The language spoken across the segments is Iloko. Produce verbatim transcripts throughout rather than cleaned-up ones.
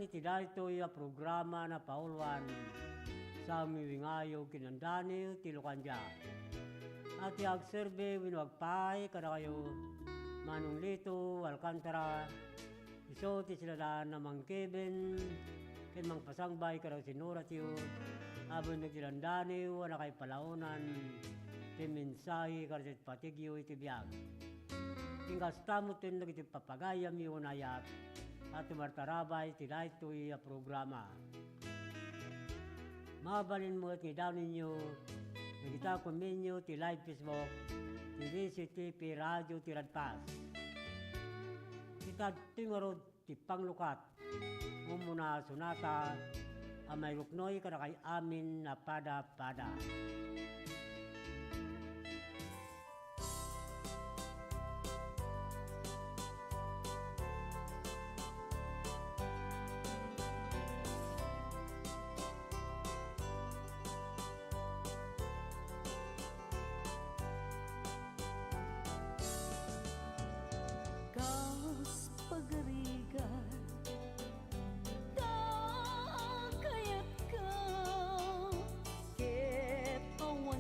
Iti daytoy a programa, napauluan, sangiwingayo ken nandaniw ti lukandia. A ti agserbi wenno agpaay kadakayo, Manong Lito Alcantara, isu ti sinadaan a mangkeben ken mangpasangbay kadagiti senyoratayo a wenno ti nandaniw a nakaipalaonan ti mensahe kadagiti patigyo iti biag. Ken kasta met dagiti papagayamyo nga naayat a tumartarabay iti daytoy a programa. Mabalin met nga idanonyo dagita a komenyo ti live Facebook ti D C T P Radio ti Radpas. Ita ditoy ngarud ti panglukat, umuna a sonata a mairuknoy kadakay amin a pada-pada. Kas pagarigat, ta kayatko, ket awan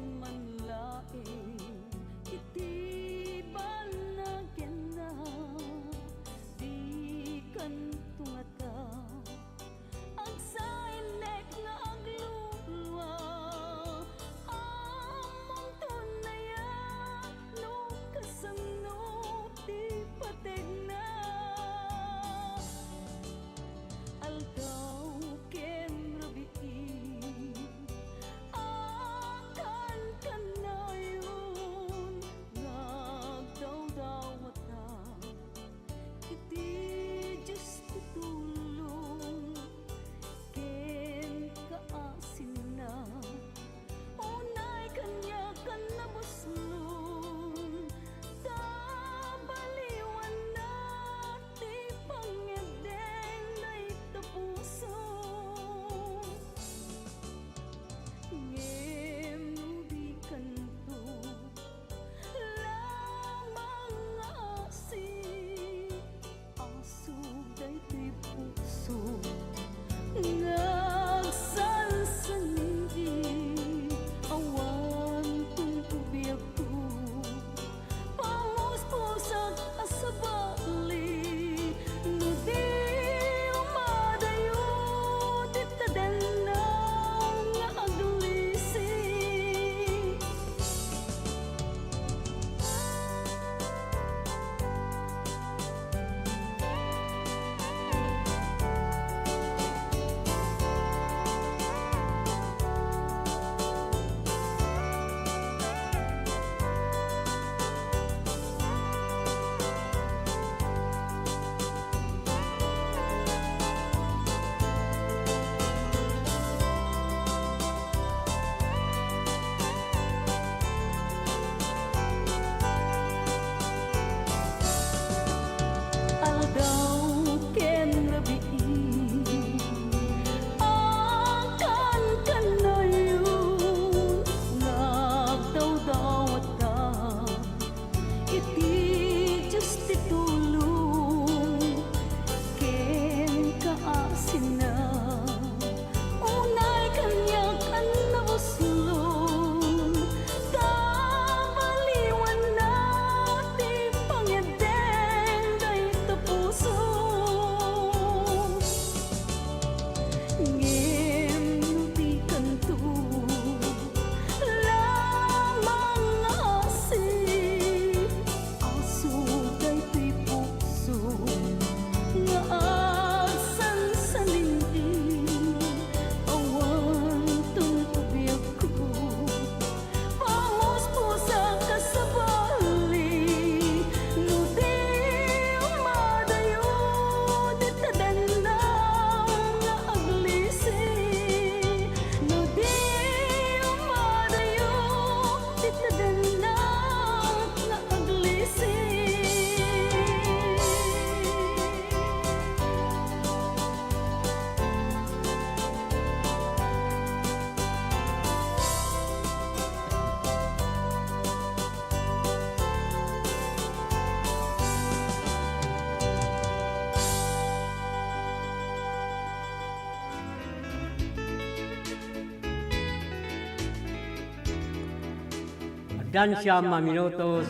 Dansiam a minutos,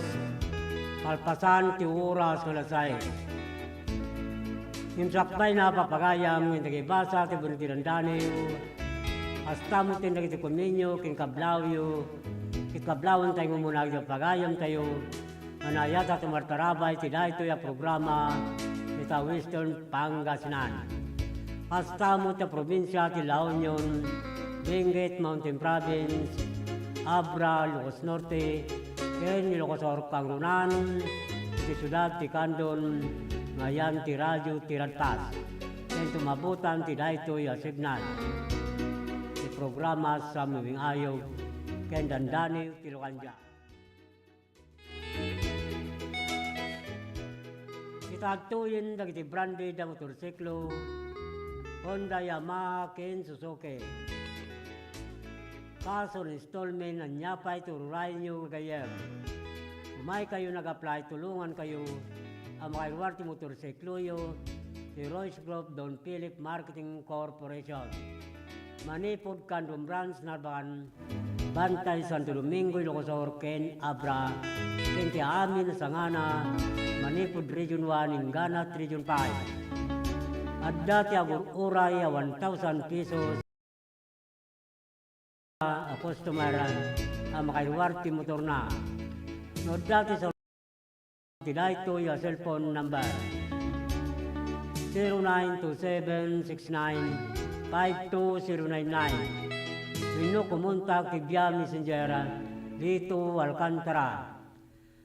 kalpasan ti oras nga alas sais. Ngem sakbay na, papagayam, nga dagiti basa ti buni ti dandaniw, kasta met ken dagiti komenyo ken kablawyo, ket kablawentayo nga umuna iti pagayamtayo, nga nayatak ti martarabay ti daytoy a programa ita Western Pangasinan. Kasta met ti probinsia ti La Union, Benguet Mountain Province, Abra, Ilocos Norte, ken Ilocos Sur, kangrunaan iti siudad ti Candon, nga ayan ti Radio Tiradpas, ken tumabutan ti daytoy a signal. Ti programa Sammiwing Ayog ken Dandaniw ti Locandia. Ita agtuyen dagiti branded a motorsiklo, Honda, Yamaha, ken Suzuki. Cash or installment, ania pay ti ururayenyo, gayyem. Umaykayo nag-apply, tulongankayo a makairuar ti motorsikloyo ti Royce Group Don Philip Marketing Corporation. Manipud Candon Branch, Narbacan, Bantay, Santo Domingo, Ilocos Sur, ken Abra, ken ti amin a sangana, manipud Region one, inggana ti Region five. Adda ti agur-uray a one thousand pesos a customer a makairuar ti motorna. No adda ti ti daytoy a cellphone number, zero nine two seven six nine five two zero nine nine. Wenno kumontak ti via messenger, Lito Alcantara.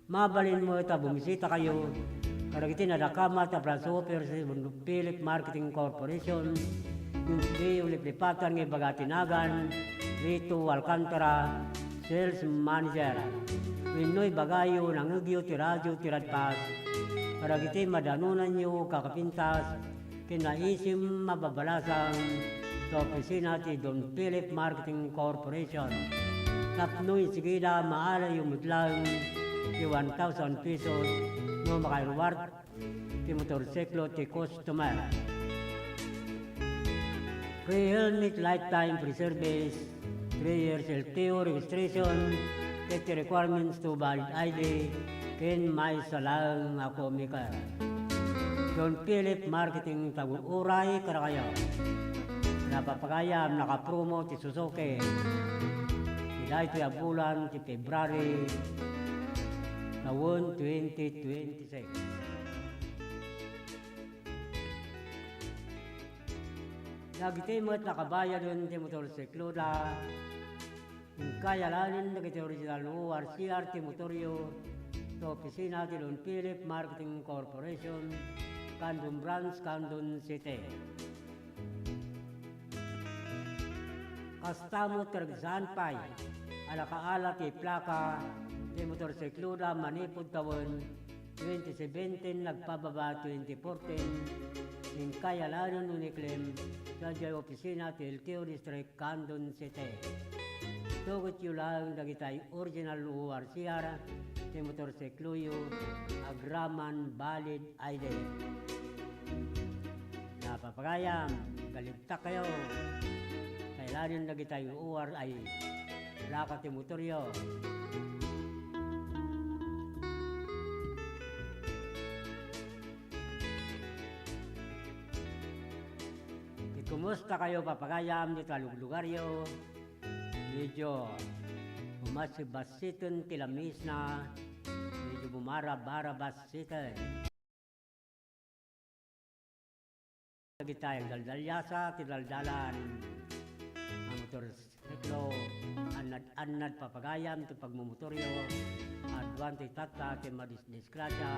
Mabalin met a bumisitakayo kadagiti nadakamat a branch office ti Don Philip Marketing Corporation, iti liplipatan nga ibaga ti nagan, Lito Alcantara, Sales Manager. Wenno ibagayo, nangngegyo ti Radio Tiradpas kadagiti madanonanyo kakapintas ken naisim a babalasang ti opisina ti Don Philip Marketing Corporation. Tapno insigida, maalayyo met laeng ti one thousand pesos no makairuar ti motorsiklo ti customer. Free helmet, lifetime free service, three years L T O registration, ket ti requirements to valid I D, ken maysa laeng a comiker. Don Philip Marketing, tagur-uray kadakayo. Napapagayam, nakapromo ti Suzuki. Ti daytoy a bulan ti February, tawen twenty twenty-six. Dagiti met nakabayaden ti motorsikloda, inkayalanen dagiti original O R C R ti motoryo, ti opisina ti Don Philip Marketing Corporation, Candon Branch, Candon City. Kasta met ti ragsaan pay a nakaala ti plaka ti motorsikloda manipud tawen twenty seventeen agpababa twenty fourteen, inkayalanen wenno iniklem sadiay opisina ti L T O District, Candon City. Tugetyo laeng dagitay original O R C R ti motorsikloyo agraman valid I D. Napapagayam, galigtakayo. Kayalanen dagitay O R C R ti plaka ti motoryo. Ti kumustakayo, papagayam, dita luglugaryo? Medyo bumasibasiten ti lamisna, medyo bumarabarabasiten. Dagitay agdaldaliasa ti daldalan a motorsiklo, annad-annad, papagayam, ti pagmumotoryo, aduan ti tatta ti madisdisgrasia,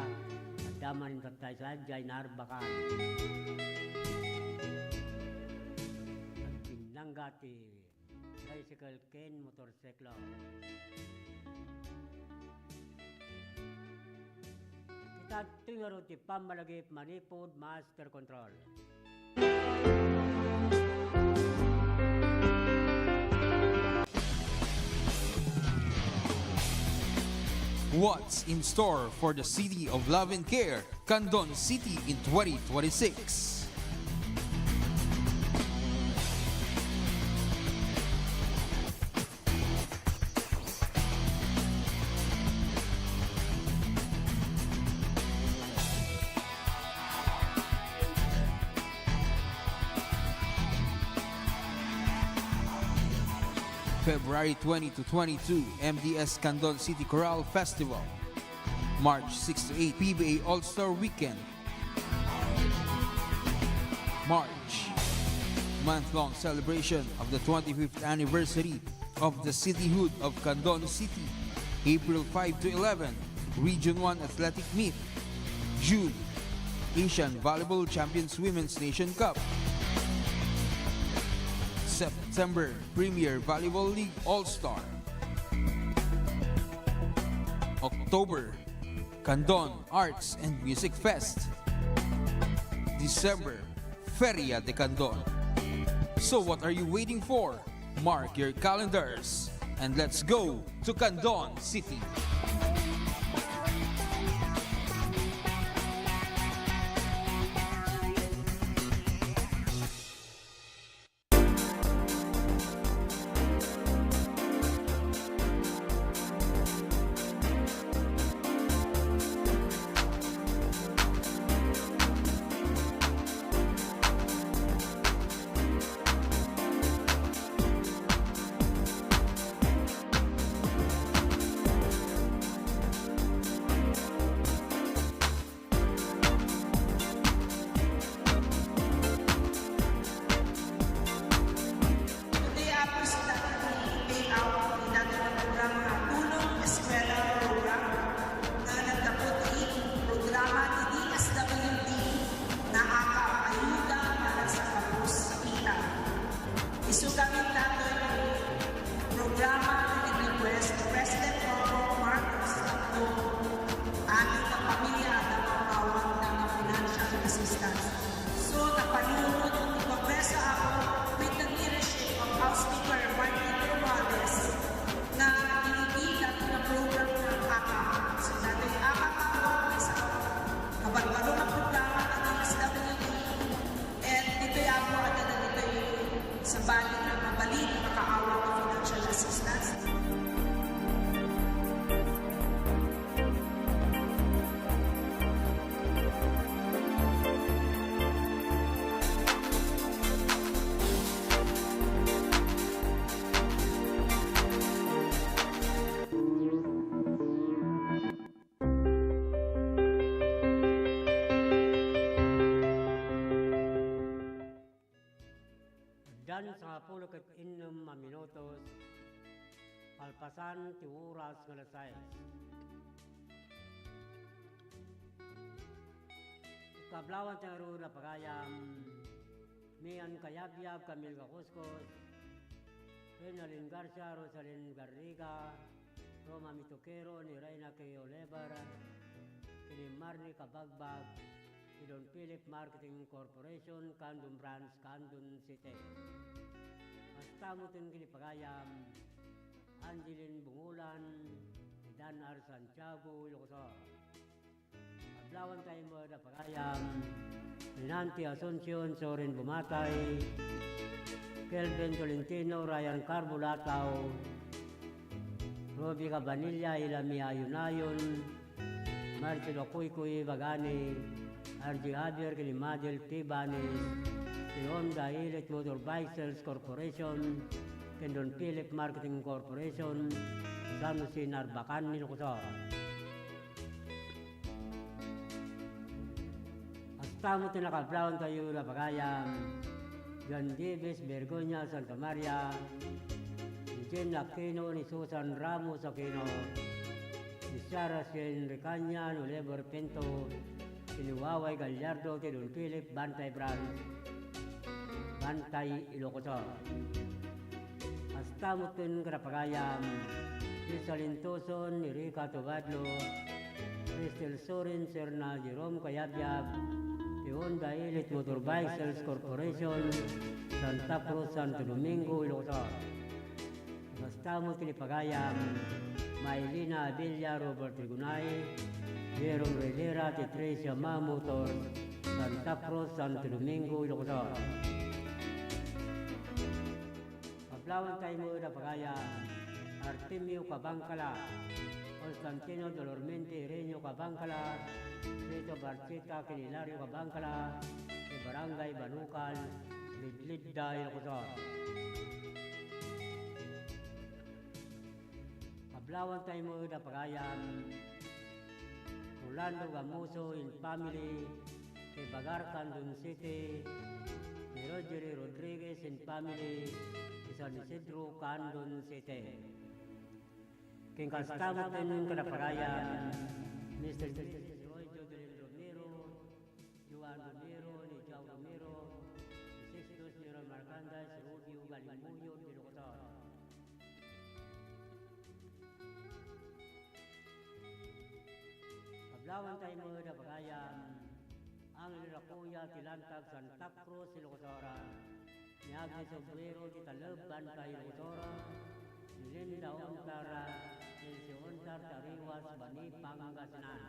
adda manen tattay sadiay Narbacan. Agbinnangga ti tricycle ken motorsiklo. Ita daytoy ngarud ti pammalagip manipud master control. What's in store for the City of Love and Care, Candon City, in twenty twenty-six? February twenty to twenty-two, M D S Candon City Chorale Festival. March six to eight, P B A All-Star Weekend. March, month-long celebration of the twenty-fifth anniversary of the cityhood of Candon City. April five to eleven, Region one Athletic Meet. June, Asian Volleyball Champions Women's Nation Cup. September, Premier Volleyball League All-Star. October, Candon Arts and Music Fest. December, Feria de Candon. So what are you waiting for? Mark your calendars and let's go to Candon City. Today, Apo, is dagiti layout ti dagiti programa nga Tulong Eskwela Program nga naggapu iti programa ti D S W D nga AKAP, Ayuda para sa Kapos-, Kapitan. Isu kami datoy ti programa nga nag-request ni President Bongbong Marcos Junior amin nga pamilya a makaawat nga financial assistance. So, napanunot ti Kongreso, Apo, with the leadership of House Speaker Martin Romualdez, nga inibida ti program nga AKAP. So, datoy AKAP, Apo, maysa a kabarbaro nga programa nga D S W D, and ditoy, Apo, adda dagitoy sabali nga mabalin a makaawat ti financial assistance. Addan sangapulo ket innem a minutos, kalpasan ti oras nga alas sais. Kablawan ti ngarud a pagayam, Mian Kayabyab, Camille Kakuskos, Renalyn Garcia, Rosalyn Garriga, Roma Mitokero, ni Reyna K. Oliver, ken ni Marnie Kabagbag, ti Don Philip Marketing Corporation, Candon Branch, Candon City. Kasta met ken ni pagayam, Angeline Bungulan, ni Dan R. Santiago, Ilocos Sur. Kablawan tayo met a pagayam, ni Nanti Asuncion, Soren Bumatay, Kelvin Tolentino, Ryan Carbo Lataw, Robbie Cabanilla, Ilami Ayunayon, Marcelo Kuykuy Bagani, R J Javier, ken ni Madel T. Banis, ti Honda Elite Motorbike Sales Corporation, ken Don Philip Marketing Corporation, San Jose Narbacan, Ilocos Sur. Kasta met ti nakablawan tayo a pagayam, John Davis Bergonia Santa Maria, ni Jen Aquino, ni Susan Ramos Aquino, ni Sarah Shane Recaña, ni Oliver Pinto, ni Waway Gallardo, ti Don Philip Bantay Branch, Bantay, Ilocos Sur. Kasta met ken a pagayam, ni Salintoson, ni Rica Tubadlo, Cristel Sorin, Serna Jerome Kayabyab, ti Honda Elite Motorbike Sales Corporation, Santa Cruz, Santo Domingo, Ilocos Sur. Kasta met ken ni pagayam, Mailina Abella, Robert Rigunay, Jerome Rivera, ti Tricia Ma Motors, Santa Cruz, Santo Domingo, Ilocos Sur. Kablawan tayo met a pagayam, Artemio Cabangcala, Constantino Dolormente, Irenio Cabangcala, Tito Barcheta, ken Hilario Cabangcala, ti Barangay Banukan, Lidlidda, Ilocos Sur. Kablawantay met a pagayam, Rolando Gamuso and family, ti Bagar, Candon City, ni Rogery Rodriguez and family, ti San Isidro, Candon City. Ken kasta met ti kada pagayam, Mister and Missus Roy Jodelin Romero, Joan Romero, ni Joao Romero, ni Sixtus Nero Marcandas, Rubio Galimuyog, ni Locutor. Kablawantay met a pagayam, Angel Rapuya ti Lantag Santa Cruz, Ilocos Oriental. Ni Agnes Obrero ti Taleb, Bantay, Ilocos Oriental. Ni Linda Ontar, Elsie Ontar, Tariwas, Bani, Pangasinan.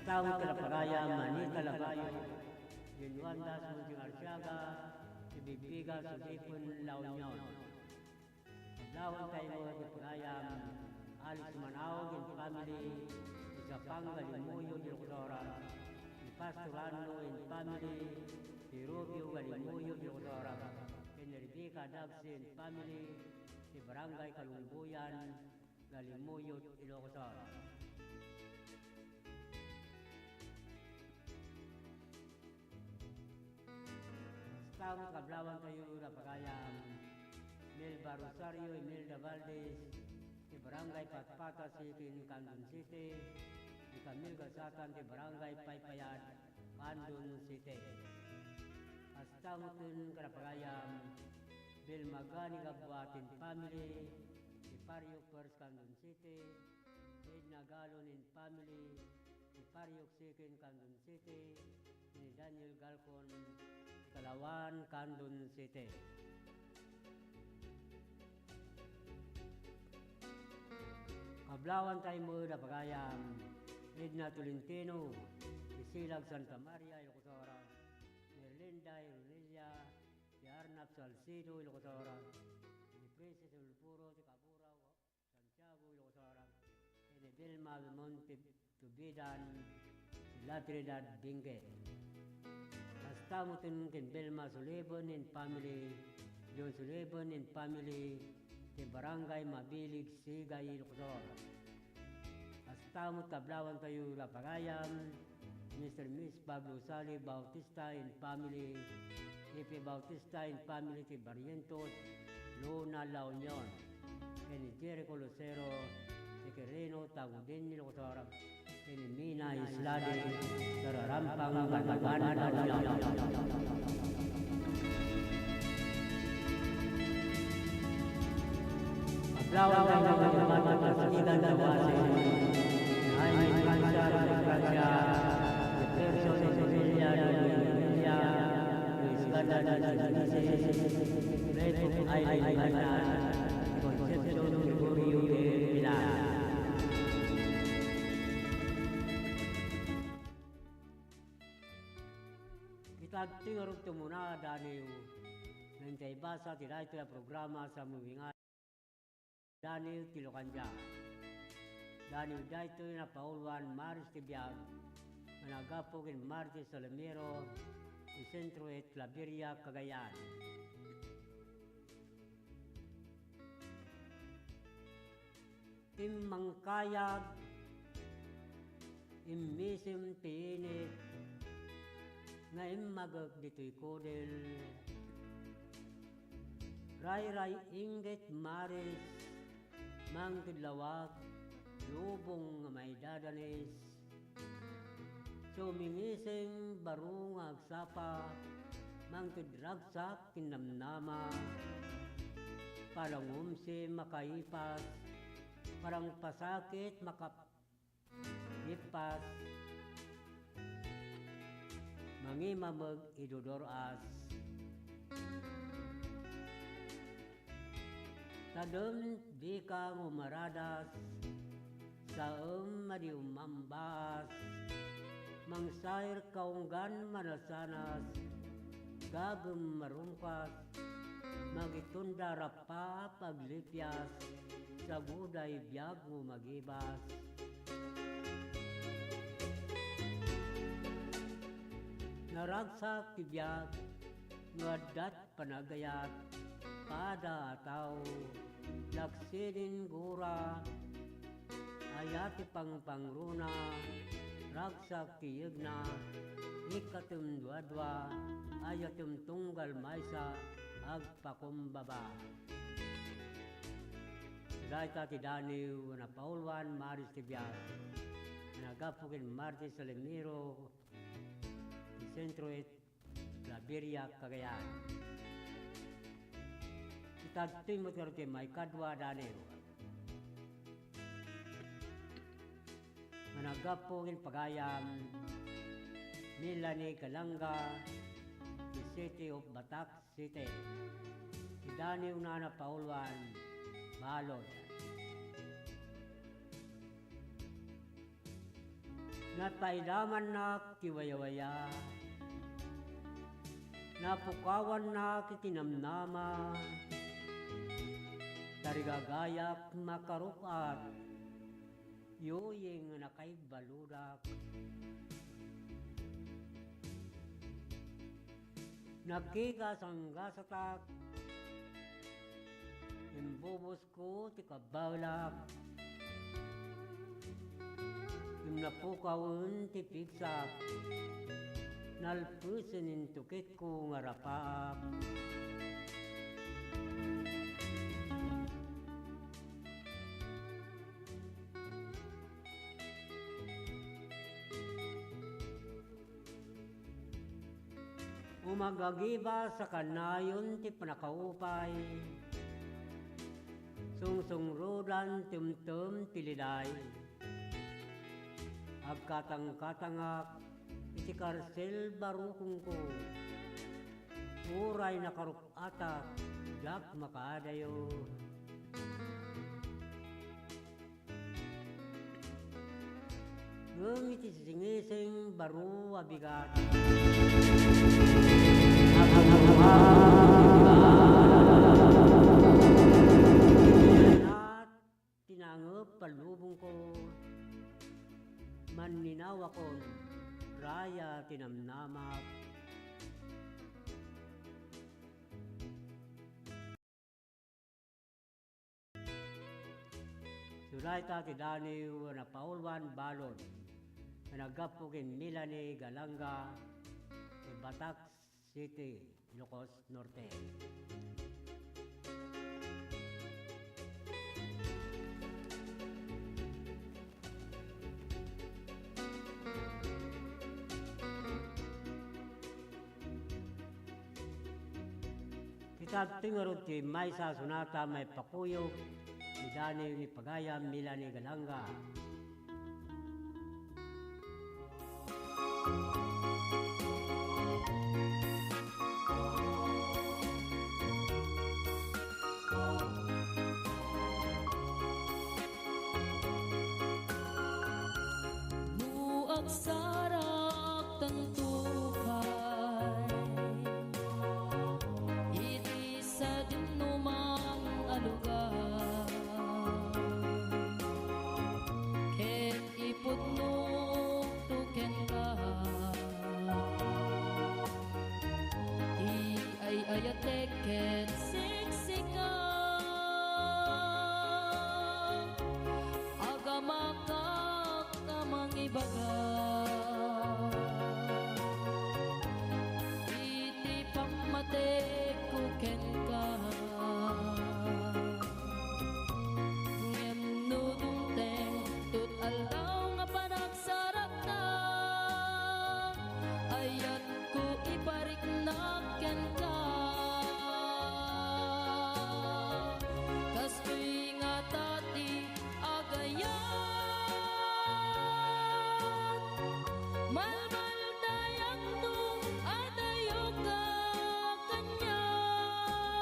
Kasta met ti pagayam, Anita Labayo, Juan Das Monte Arciaga, ti Bibiga, Sudipen, La Union. Kablawantay met ti pagayam, Alex Manaog and family, ni Japang Galimuyog, Ilocos Oriental, ni Pastor Anno and family, ni Rubio Galimuyog, Ilocos Oriental, ken ni Rebecca Dabsi and family, ti Barangay Kalungboyan, Galimuyog, Ilocos Oriental. Kasta met ti kablawantayo a pagayam, Melba Rosario, Imelda Valdez, ti Barangay Patpata, Siquijor, Candon City, ni Camille Gasatan, ti Barangay Paypayad, Candon City. Kasta met ti kada pagayam, Vilma Gani Gabuat and family, ti Barrio First, Candon City, Edna Galon and family, ti Barrio Siquijor, Candon City, ni Daniel Galcon, Kalawan, Candon City. Kablawantay met a pagayam, Edna Tolentino, ti Silag, Santa Maria, Ilocos Oriental, Merlinda Ironilla, ti Arnab Salcedo, Ilocos Oriental, ni Princess Ulpuro, ti Cabora, Santiago, Ilocos Oriental, ken ni Vilma Belmonte Tubidan, La Trinidad, Benguet. Kasta met ken Vilma Sullivan and family, John Sullivan and family, ti Barangay Mabilig, Sigay, Ilocos Oriental. Kasta met ti kablawantayo a pagayam, Mister and Miss Pablo Sali Bautista and family, Epe Bautista and family, ti Barrientos, Luna, La Union, ken ni Jericho Lucero, ti Quirino, Tagudin, Ilocos Oriental, ken ni Mina Islade, Tararampang, Banaban, La Union. Kablawantay met ti Banda Pasigan Tawasen, Jaime Panza, Gracia, Jefferson, Emilia, Luis Emilia, Luis Banda, Luis Ulises, Red Hook Island Banda, Concepcion Gregorio Pilar. Ita ti ngarud ti umuna, Daniel, nga intay basa ti daytoy a programa sa muwingan. Daniel ti Locandia. Daniel daytoy napauluan Maris ti biag nga nagapu ken Martes Salamero ti Centro et Claveria, Cagayan. Timmangkayag, immisem ti init nga immagek ditoy kudel. Rayray inggit maris, mangted lawag, lubong nga maidadanes. Sumingising baro nga agsapa, mangted ragsak ken namnama. Parang umsi makaipas, parang pasakit makap- Ipas, mangimameg idudor-as. Tadem dika ngumaradas, saem a di umambaas, mangsair kaunggan manasanas, gagem marungkas, magitunda rappa paglipias, saguday biag mo magibas. Naragsak ti biag, no addat panagayat, pada a tao, Laksiden gura, aya ti pangpangruna, ragsak ti yegna, ikkatem duadua, ayatem tunggal maysa, agpakumbaba. Dayta ti daniw a napauluan maris ti biag. Naggapu ken Martes Salimero, ti Sentro et Claveria, Cagayan. Itadtoy met ngarud ti maikadua a daniw. Nga naggapu ken pagayam Melanie Galanga, ti City of Batac City. Ti daniwna a napauluan, balod. Napaidamannak ti wayawaya. Napukawannak iti namnama. Tarigagayak makaruk-at. Yuyeng nga nakaibbaludak. Nakigasanggasatak. Imbubos ko ti kabaelak. Ngem napukawen ti pigsak. Nalpesen intukitko nga rapaak. Umagagibas a kanayon ti pannakaupay, sungsungrudan temtem ti liday. Agkatangkatangak iti karsel barukongko, uray nakaruk-atak, diak makaadayo. Ngem iti sisingising baro a bigat. Tinangep pallubongko, manninawakon, raya ti namnamak. Dayta ti daniw a napauluan balod nga naggapu ken Melanie Galanga ti Batac City, Ilocos Norte. Itadtoy ngarud ti maysa a sonata maipakuyog ti daniw ni pagayam Melanie Galanga. No agsarak tanto pay iti sadinoman a lugar, ket ipudnokto kenka ti ay-ayatek ket siksika. Agamakak a mangibaga iti pammatekko kenka. Ngem no dumteng tot aldaw nga panagsarakna, ayatko ipariknak kenka. Kastoy ngata ti agayat, malmaldayakto, adayoka kaniak.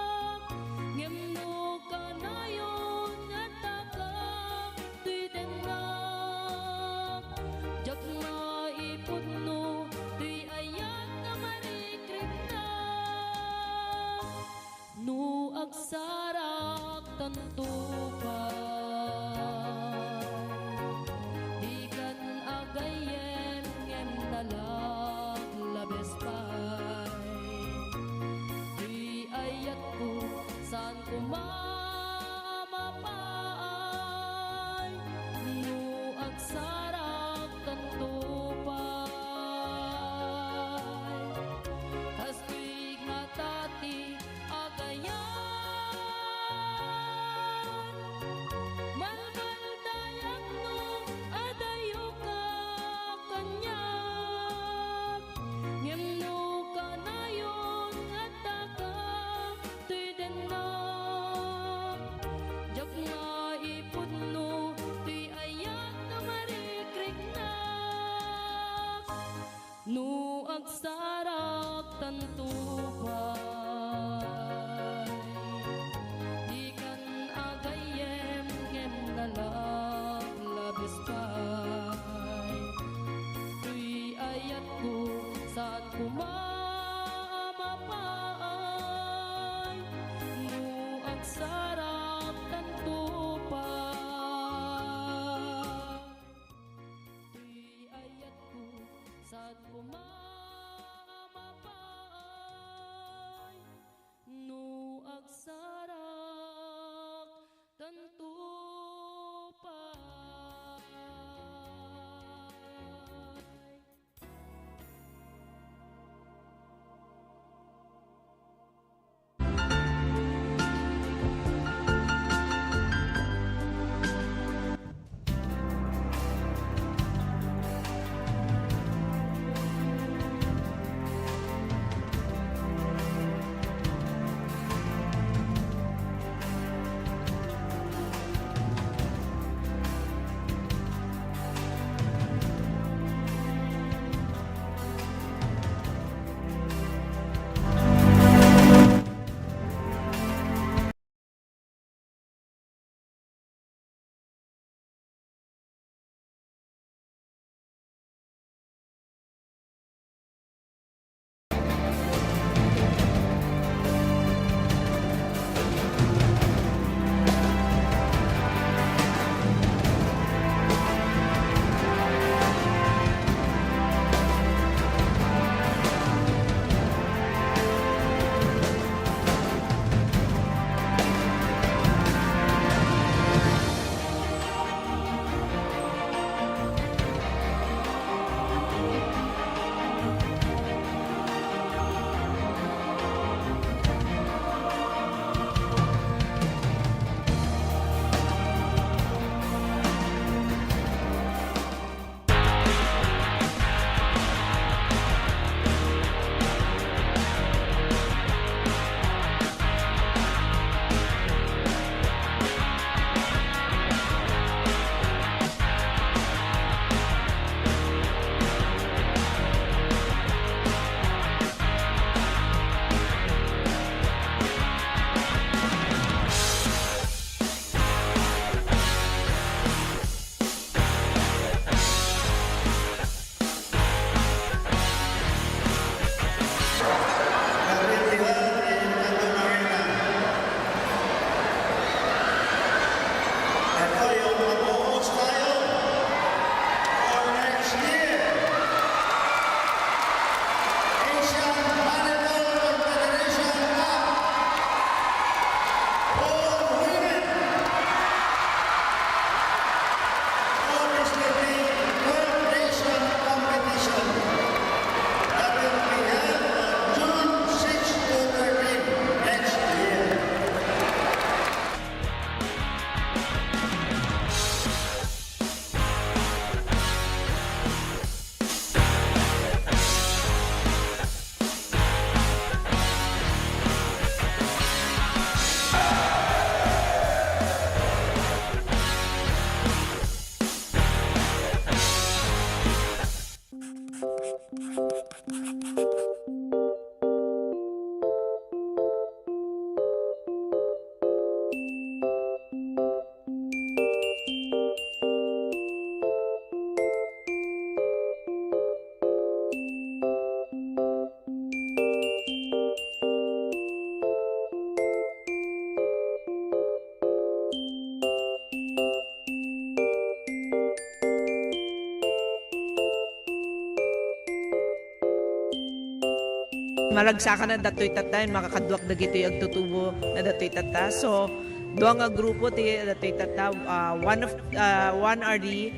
Maragsakan a datoy tatta, makakaduak dagitoy agtutubo na datoy tatta. So, dua nga grupo ti datoy tatta. Uh, one of uh, one are the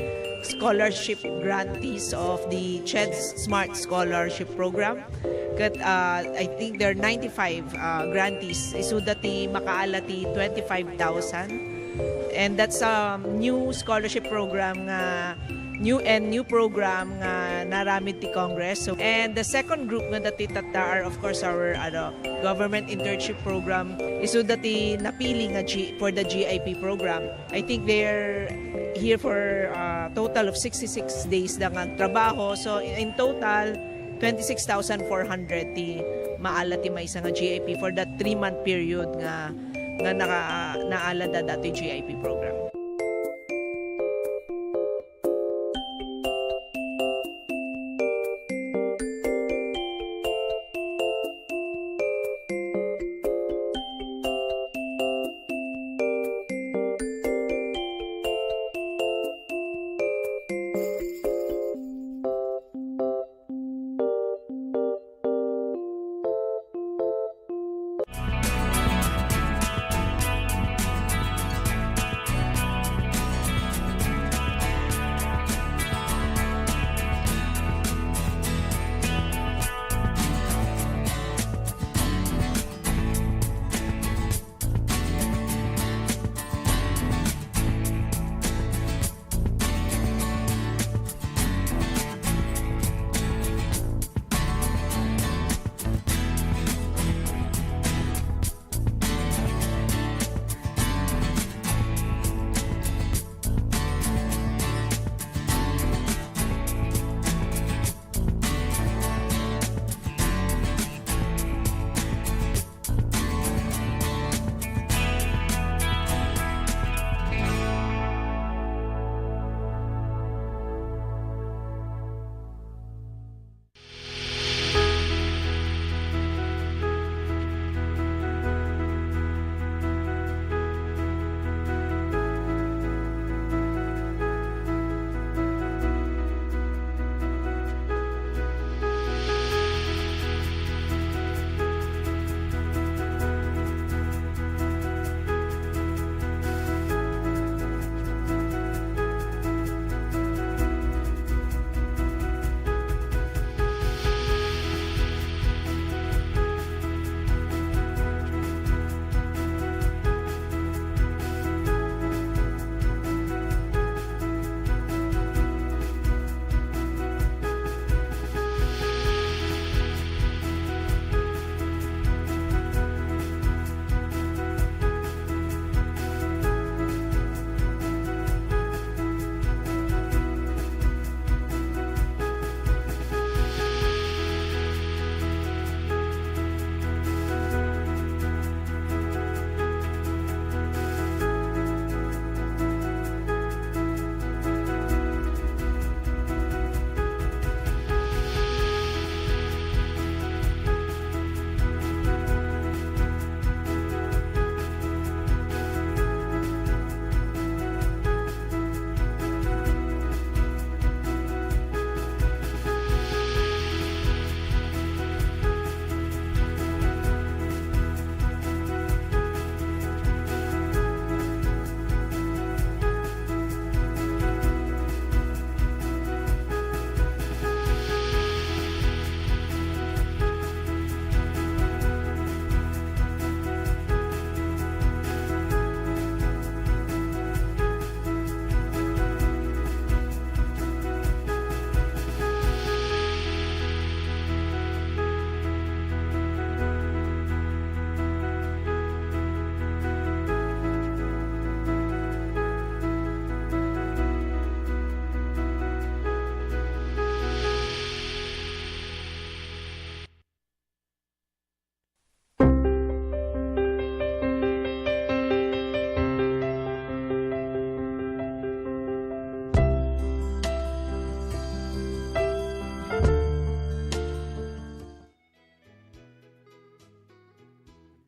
scholarship grantees of the CHED Smart Scholarship Program. Ket uh, I think there are ninety-five uh, grantees. Isuda ti makaala ti twenty-five thousand. And that's a new scholarship program nga new and new program nga naramid ti Congress. So, and the second group nga dati tatta are, of course, our ano, government internship program. Isu dati napili nga G, for the G I P program. I think they're here for a total of sixty-six days da nga trabaho. So, in total, twenty-six thousand four hundred ti maala ti maysa nga G I P for that three-month period nga nga naka, naala da dati G I P program.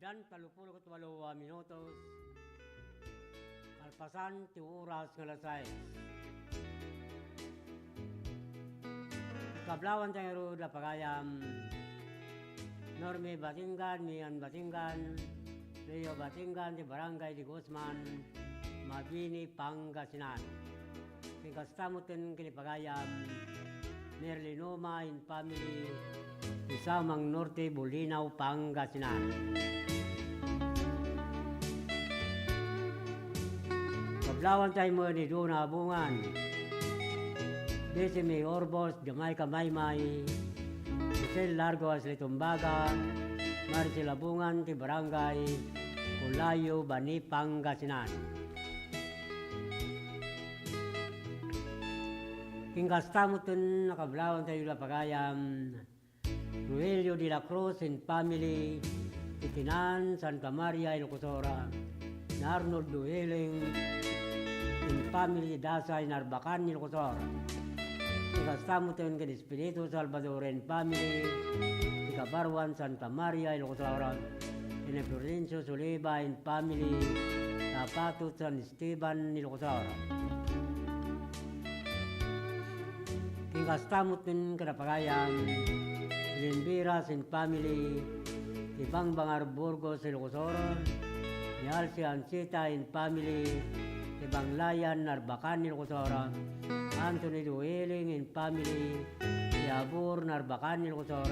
Dan talupolo ket walo a minutos, kalpasan ti oras nga alas sais. Kablawan tayo ngarud a pagayam, Norme Batingan, Mian Batingan, Leo Batingan, ti Barangay de Guzman, Mabini, Pangasinan. Ken kasta met ken ipagayam, Merlinoma and family, ti Samang Norte, Bolinao, Pangasinan. Kablawan tayo mo ni Dona Abungan, Bessie May Orbos, Jamaica Maymay, Giselle Largo Asli Tumbaga, Maricel Abungan ti Barangay Colayo, Bani, Pangasinan. Ken kasta met ken nakablawan tayo la pagayam, Rogelio de la Cruz and family, ti Tinan, Santa Maria, Ilocos Sur, ni Arnold Duhiling and family, Dasay, Narbacan, Ilocos Sur. Ken kasta met ken Espiritu Salvador and family, ti Kabaruan, Santa Maria, Ilocos Sur, ken ni Florencio Soliva and family, Tapatot, San Esteban, Ilocos Sur. Ken kasta met ken kadapagayam, Limbiras and family, ti Bangbangar, Burgos, Ilocos Sur, ni Alci Ancita and family, ti Banglayan, Narbacan, Ilocos Sur, Anthony Duhiling and family, ti Abur, Narbacan, Ilocos Sur,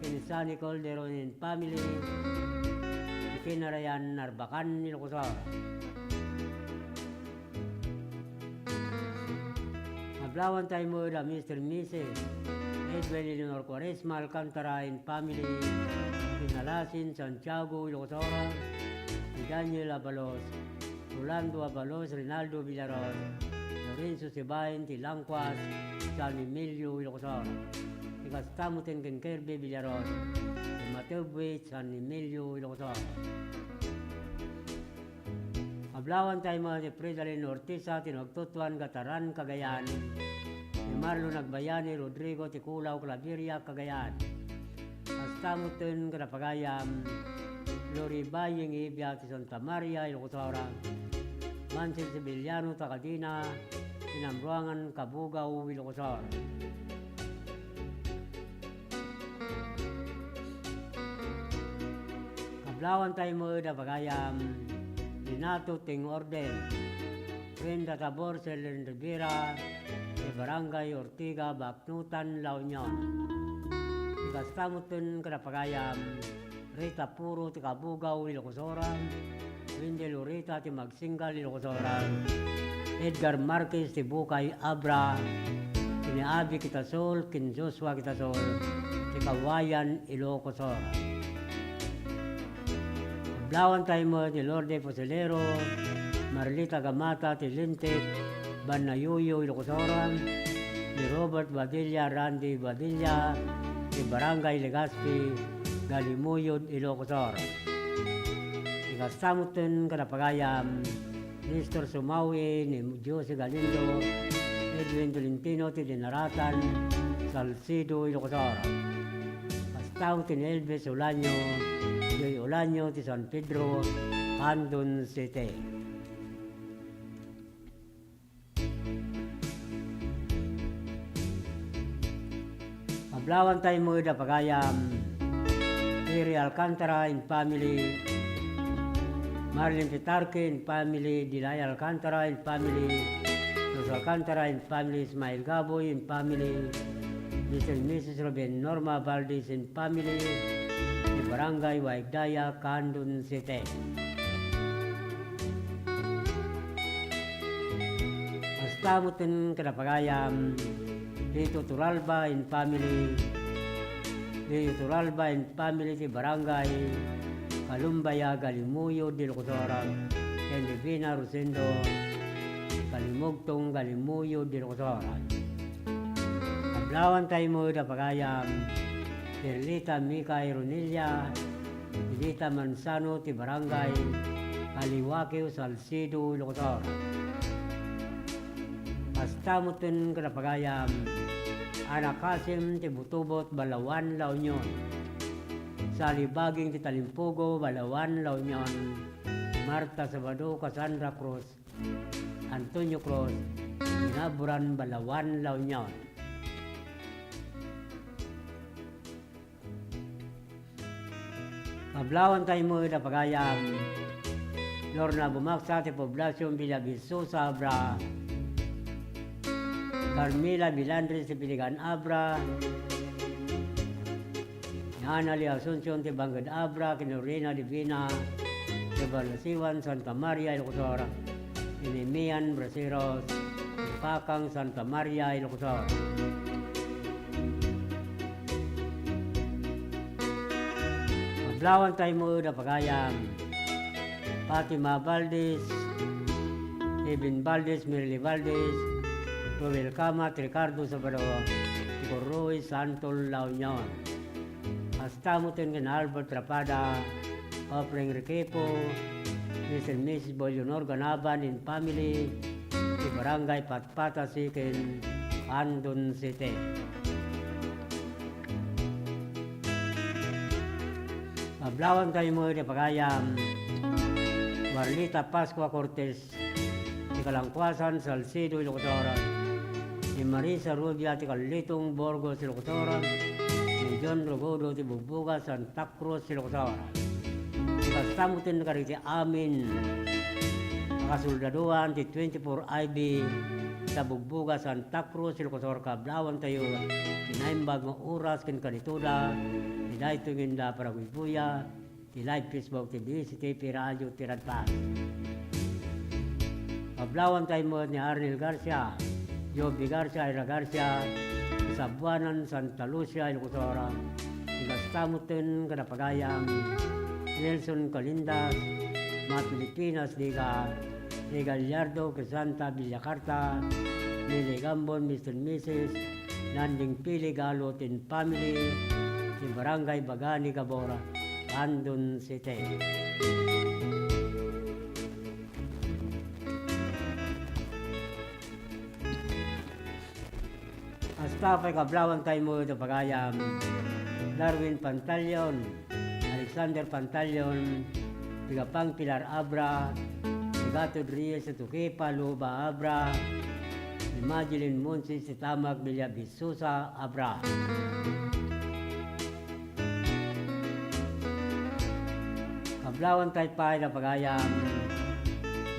ken ni Sunny Calderon and family, ti Kinarayan, Narbacan, Ilocos Sur. Ablawan tayo mo da Mister and Missus Edwin Eleanor Cuaresma Alcantara and family, ti Nalasin, Santiago, Ilocos Sur, ni Daniel Abalos, Rolando Abalos, Rinaldo Villaros, Lorenzo Sibayan, ti Langcuas, San Emilio, Ilocos Sur. Ken kasta met ken Kirby Villaros, ti Matebue, San Emilio, Ilocos Sur. Ablawan tayo mo ni Fridolin Ortiza, ti nagtutuan Gataran, Cagayan, ni Marlon Agbayani Rodrigo, ti Culaw, Claveria, Cagayan. Kasta met ken kadapagayam, Lori Baying Ibia, ti Santa Maria, Ilocos Sur, Mancil Sevillano, Tacadina, ti Namruangan, Cabugao, Ilocos Sur. Ablawan tayo mo da pagayam, Renato Ting Orden, Brenda Tabor, Selen Rivera, ti Barangay Ortiga, Baknutan, La Union. Ken kasta met ken kadapagayam, Rita Puro, ti Cabugao, Ilocos Sur, Wendy Lurita, ti Magsinggal, Ilocos Sur, Edgar Marquez, ti Bukay, Abra, ken ni Abby Quitasol, ken Joshua Quitasol, ti Cauayan, Ilocos Sur. Ablawan tayo mo ni Lorde Fusilero, Marlita Gamata, ti Lintik, Banayuyo, Ilocos Sur, ni Robert Badilla, Randy Badilla, ti Barangay Legazpi, Galimuyod, Ilocos Sur. Ken kasta met ken kadapagayam, Nestor Sumawi, ni Josie Galindo, Edwin Tolentino, ti Dinaratan, Salcedo, Ilocos Sur. Kasta met ken Elvis Olaño, Joy Olaño, ti San Pedro, Candon City. Ablawan tayo mo da pagayam, Terry Alcantara and family, Marlene Petarque and family, Dilay Alcantara and family, Ros Alcantara and family, Ismael Gaboy and family, Mister and Missus Ruben Norma Valdez and family, ti Barangay Waigdaya, Candon City. Kasta met ken kadapagayam, Lito Turalba and family, Lito Turalba and family ti Barangay Kalumbaya, Galimuyod, Ilocos Sur, ken Divina Rosendo, Kalimugtong, Galimuyod, Ilocos Sur. Ablawan tayo mo da pagayam, Perlita Mika Ironilla, Perlita Manzano ti Barangay Kaliwakeo, Salcedo, Ilocos Sur. Kasta met ken kadapagayam, Ana Kasim ti Butubot, Balaoan, La Union. Sali Baging ti Talimpugo, Balaoan, La Union. Marta Sabado, Cassandra Cruz, Antonio Cruz, Binaburan, Balaoan, La Union. Kablawantay met a pagayam, Lorna Bumaksa ti Poblacion Villa Vistosa, Abra. Carmela Milandres ti Piligan, Abra. Ni Anali Asuncion ti Bangked, Abra, ken Lorena Divina ti Balasiwan, Santa Maria, Ilocosur. Ni Mian Braceros ti Pakang, Santa Maria, Ilocosur. Kablawantay met a pagayam, Fatima Valdez, Eben Valdez, Merly Valdez, Roel Camat, Ricardo Sabado, Corroy, Santol, La Union. Kasta met ken Albert Rapada, Ofreng Requejo, Mister and Missus Bolionor Ganaban and family, ti Barangay Patpata Second, Andon City. Kablawantay met a pagayam, Warlita Pascua Cortez, ti Kalangkuasan, Salcedo, Ilocosur. Ni Marisa Rubia ti Kalitong, Burgos, Ilocosur. Ni John Rogodo ti Bugbuga, Santa Cruz, Ilocosur. Kasta met ken kadagiti amin a kasoldadoan ti twenty-four I B ta Bugbuga, Santa Cruz, Ilocosur, kablawantayo ti naimbag nga oras ken kalitoda ti daytoy nga inda paraguybuya ti live Facebook ti D C T P Radio ti Radpas. Kablawantay met ni Arnel Garcia, Joby Garcia, Ira Garcia, Sabuanan, Santa Lucia, Ilocosur. Kasta met ken kadagiti pagayam, Nelson Calindas, Ma Filipinas, Diga, ni Gallardo, Crisanta, Villacarta, ni Ligambon, Mister and Missus Nanding Pili Galot and family, ti Barangay Bagani, Gabor, Andon City. Kasta pay kablawantay met a pagayam, Darwin Pantaleon, Alexander Pantaleon, ti Gapang Pilar Abra, ni Gatod Reyes ti Tukipa Luba Abra, ni Madeline Monsis ti Tamak Villa Vistosa Abra. Kablawantay pay a pagayam,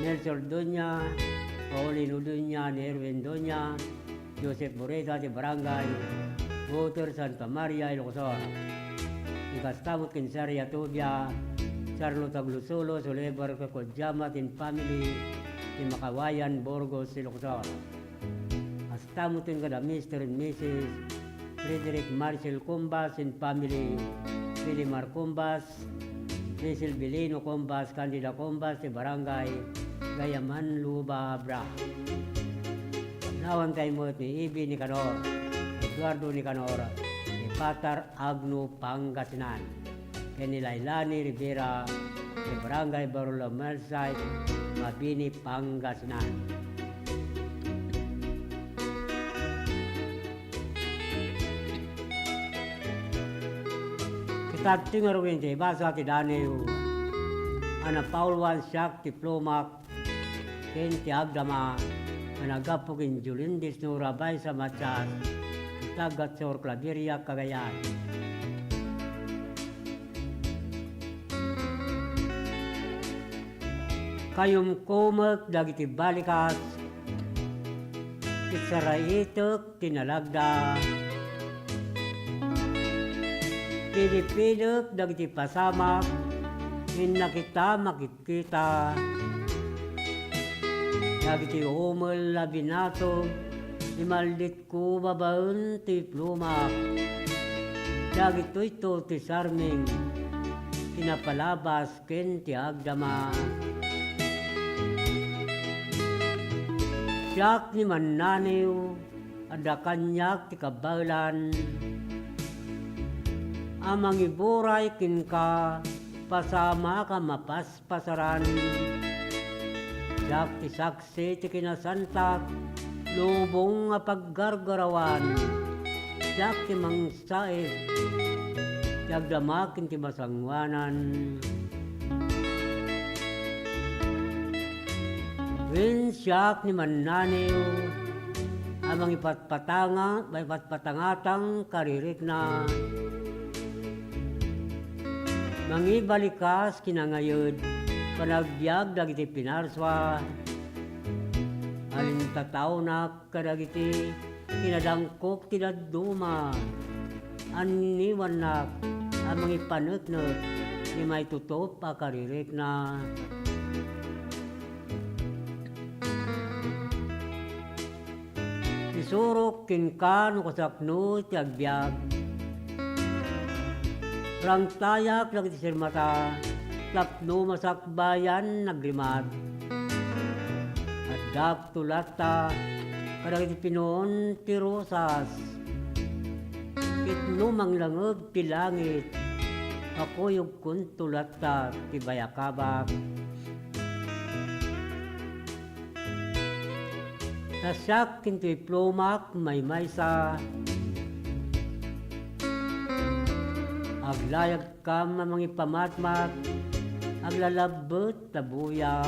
Melchor Doña, Paulino Doña, ni Erwin Doña, Joseph Boreta ti Barangay Water, Santa Maria, Ilocosur. Kasta met ken Saria Tobia, Charlotte Aglusulo, Solebar, Kakodjama, tin family, ti Makawayan, Burgos, Ilocosur. Kasta met ken kada Mister and Missus Frederick Marcel Cumbas and family, Pilimar Cumbas, Cecil Belino Cumbas, Candida Cumbas, ti Barangay Gayaman, Luba, Abra. Kablawantay met ni Ibi Nicanor, Eduardo Nicanor, ni Patar Agno, Pangasinan, ken ni Lailani Rivera, ti Barangay Barolo Melsay, Mabini, Pangasinan. Ket adtoy ngaruden ti ibasa ti danew a napauluan siak ti plumak ken ti agdama a naggapu ken Jolin Disnora Baisa Matias, ti taga Sur Claveria, Cagayan. Kayumko met dagiti balikas, ket saraitek ti nalagda. Pilipilek dagiti pasamak, inna kita makitkita. Dagiti umel a binatog, imaldit ko babaen ti plumak. Dagitoyto ti sarming ti napalabas ken ti agdama. Siak ni Mannaniw, adda kaniak ti kabaelan a mangiburay kenka, pasamak a mapas pasaran. Siak ti saksi ti kinasantak, lubong a paggargarawan. Siak ti mangsaib, ti agdama ken ti masangoanan. Wen, siak ni Mannaniw a mangipatpatanga-, mangipatpatangatang karirikna. Mangibalikas kinangayed, panagbiag dagiti pinarsua. Alintataonak kadagiti kinadangkok ti dadduma. Anniwannak a mangipaneknek ti maitutop a karirikna. Isurok kenka no kasakno ti agbiag. Rangtayak dagiti sirmata, tapno masakbayan nagrimad. Addak to latta kadagiti pinon ti rosas. Ket no manglangeb ti langit, pakuyogkonto latta ti bayakabak. Ta siak ken ti diplomak maymaysa. Aglayagkam a mangipamatmat, aglalabbet ta buya.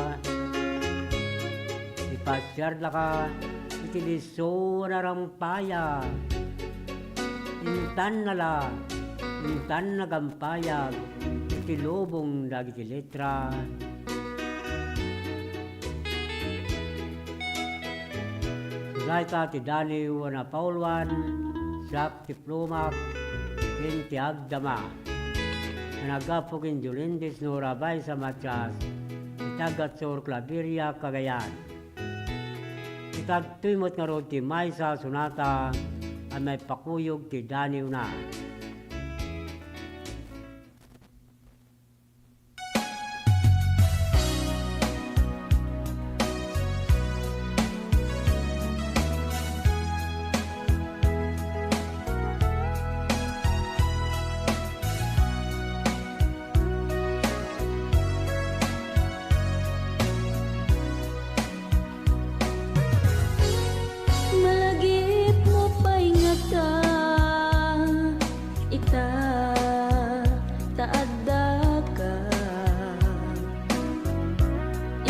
Ipasiardaka iti disso a narampaya. Intanna la, intan nagampayag iti lubong dagiti letra. Dayta ti daniw a napauluan, siak ti plumak, ken ti agdama. Naggapu ken Jolin Disnora Baysa Matias, iti Agatsur, Claveria, Cagayan. Ket adtoy met ngarud ti maysa a sonata a maipakuyog ti daniwna. Malagipmo pay ngata ita ta addaka.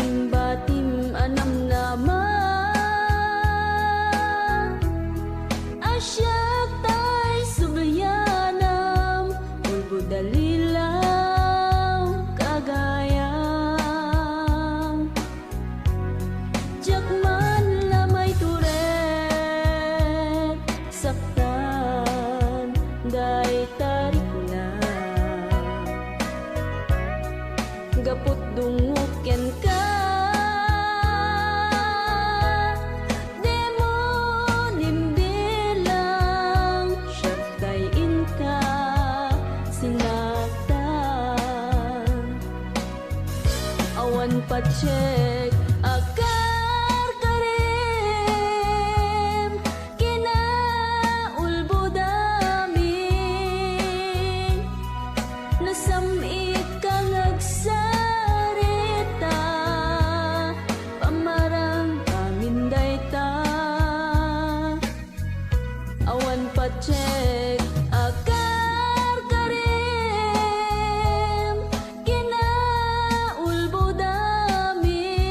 Imbatim a namnama a siak tay sublianam, ulbod a lilaw, kagayam. Diak man la maitured, saktan, dayta rikna. Gaput dungngok kenka, dimo nimbilang, siak tay inka sinaktan. Awan patiek a karkarim, kinaulbod amin. Nasam-itka nga agsarita, pamarang amin dayta. Awan patiek a karkarim, kinaulbod amin.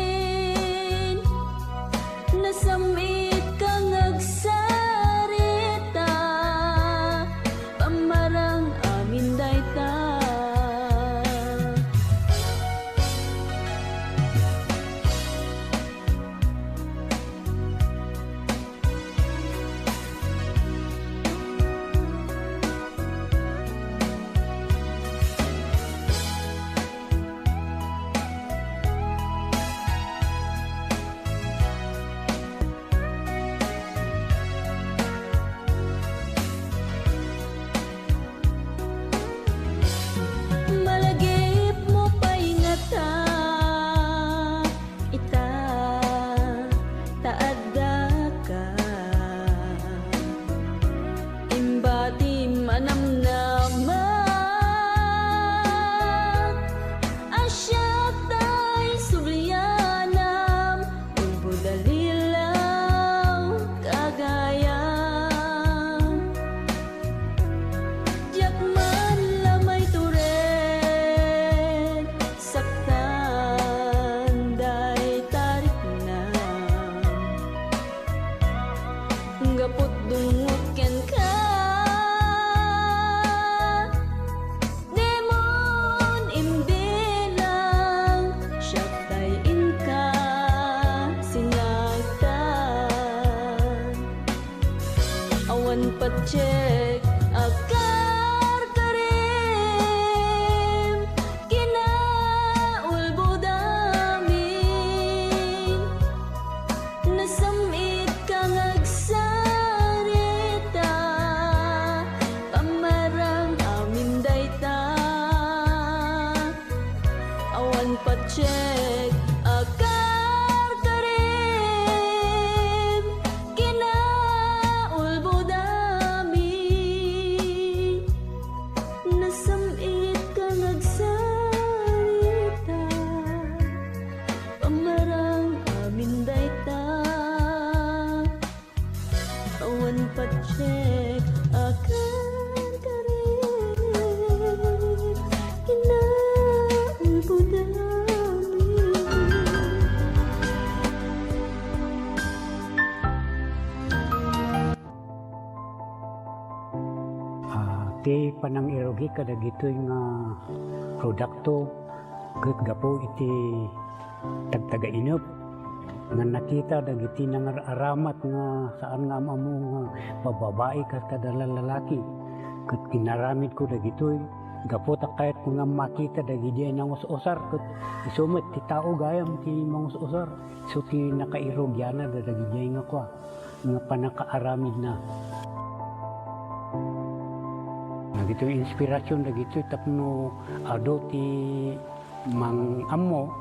Check a karkarim, kinaulbodami. Nasam-it ka nga agsarita, pamarang amin dayta. Awan patchek a karkarim, kinaulbodami. Ah, ti panangirugi kadagitoy nga produkto ket gapu iti tagtagainep nga nakita dagiti nangar-aramat nga saan nga am-ammo nga babbabai ket kada lalaki. Ket inaramidko dagitoy gapu ta kayatko nga makita dagiti nangus-usar ket isu met ti tao gayam ti mangus-usar. Isu ti nakairugianna dagiti nga kua, nga pannakaaramidna. Dagitoy inspirasyon dagitoy tapno adu ti mang-ammo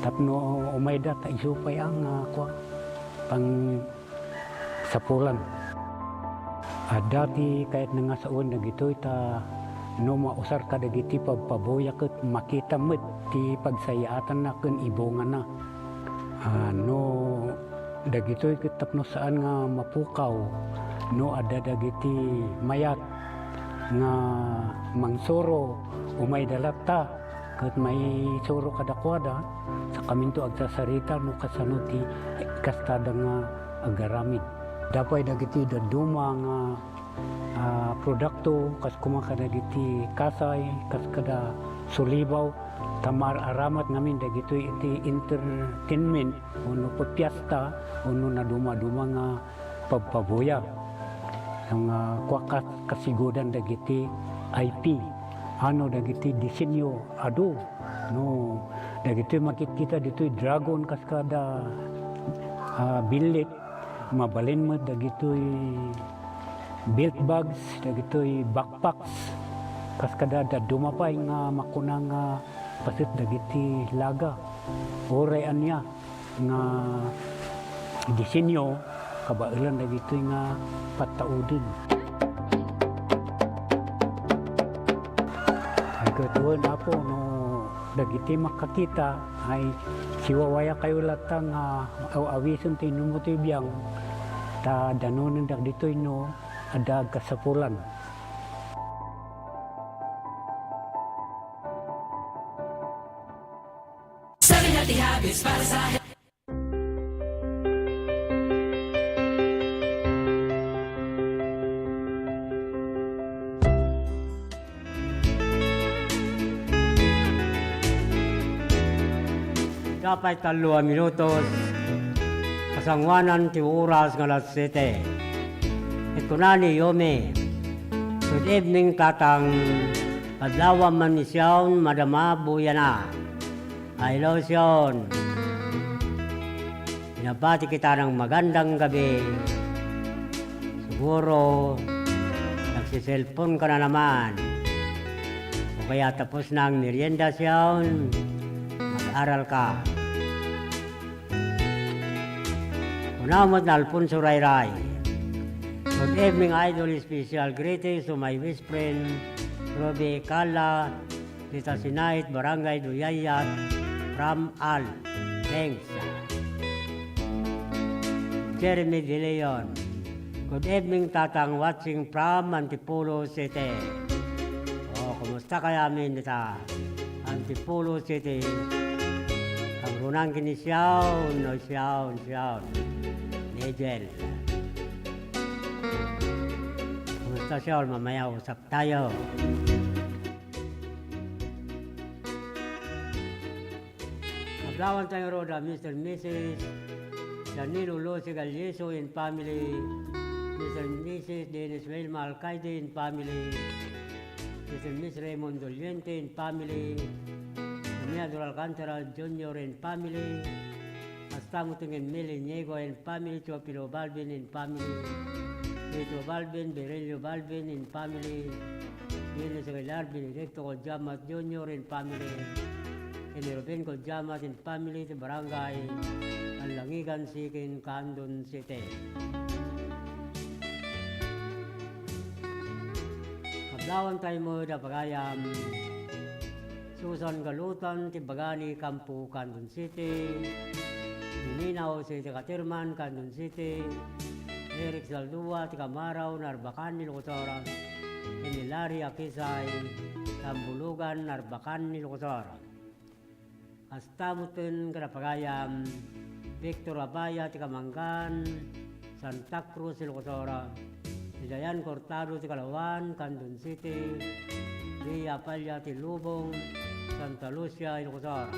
tapno umayda ta isu pay a nga kua, pangsapulan. Adda ti kayatna nga sawen dagitoy ta no mausar kadagiti pabpabuya ket makita met ti pagsayaatanna ken ibungana. Ah, no dagitoy ket tapno saan nga mapukaw no adda dagiti mayat nga mangsuro, umayda latta ket maisuro kadakuada, sakaminto agsasarita no kasano ti kastada nga agaramid. Adda pay dagiti dadduma nga, ah, produkto, kas koma kadagiti kasay, kas kada sulibaw, ta maar-aramat ngamin dagitoy iti entertainment, wenno pipiesta, wenno nadumaduma nga pabpabuya. Nga kua kas-, kasigudan dagiti I P. Ano dagiti disenyo adu. No, dagitoy makitkita ditoy dragon kas kada, ah, billit. Mabalin met dagitoy belt bags, dagitoy backpacks. Kas kada dadduma pay nga makuna nga paset dagiti laga. Uray ania nga disenyo, kabaelan dagitoy nga pattauden. Ay, ket wen, Apo, no dagiti makakita, ay siwawayakayo latta nga aw-awisen ti inummo ti biang, ta danonen dagitoy no adda agkasapulan. Seven Healthy Habits para sa Dapat tallo a minutos, kasangoanan ti oras nga alas siete. Ket kuna ni Yomi, "Good evening, Tatang. Adlawam man ni Sion, madama buyana." Ay, lotion. Binabati kita ng magandang gabi. Siguro, nagsiselpon ka na naman. O kaya tapos na ang merienda, Sion. Mag-aral ka. Una met ni Alfonso Rayray. Good evening, Idol. Special greetings to my best friend, Ruby Kala, Tita Sinait, Barangay Duyayat, from Al. Thanks. Jeremy De Leon. Good evening, Tatang, watching from Antipolo City. Oh, kumusta kaya amin dita Antipolo City? Ang runang kinisiyaw, no siyaw, siyaw. Nigel. Kumusta siya? Mamaya usap tayo. Adlawan tayo, Roda, Mister Missus Danilo Lucy Galyeso and family, Mister and Missus Dennis Wilma Alcaide and family, Mister and Miss Raymond Doliente and family, Amiador Alcantara Junior and family, Astamo Tingin Mil Inigo and family, Teofilo Balvin and family, Vito Balvin, Berelio Balvin and family, Venus Aguilar, Benedicto Coljamas Junior and family, ken ni Ruben Codiamat and family ti Barangay Alangigan Sikin, Candon City. Kablawantay met a pagayam, Susan Galutan ti Bagani, Campo, Candon City, Nina Jose ti Catirman, Candon City, Eric Zaldua ti Kamarao, Narbacan, Ilocos Sur, ken ni Larry Akisay, Tambulugan, Narbacan, Ilocos Sur. Kasta metten kada pagayam, Victor Abaya ti Kamangan, Santa Cruz, Ilocos Sur, ni Dayan Cortado ti Kalawan, Candon City, Ria Palla ti Lubong, Santa Lucia, Ilocos Sur.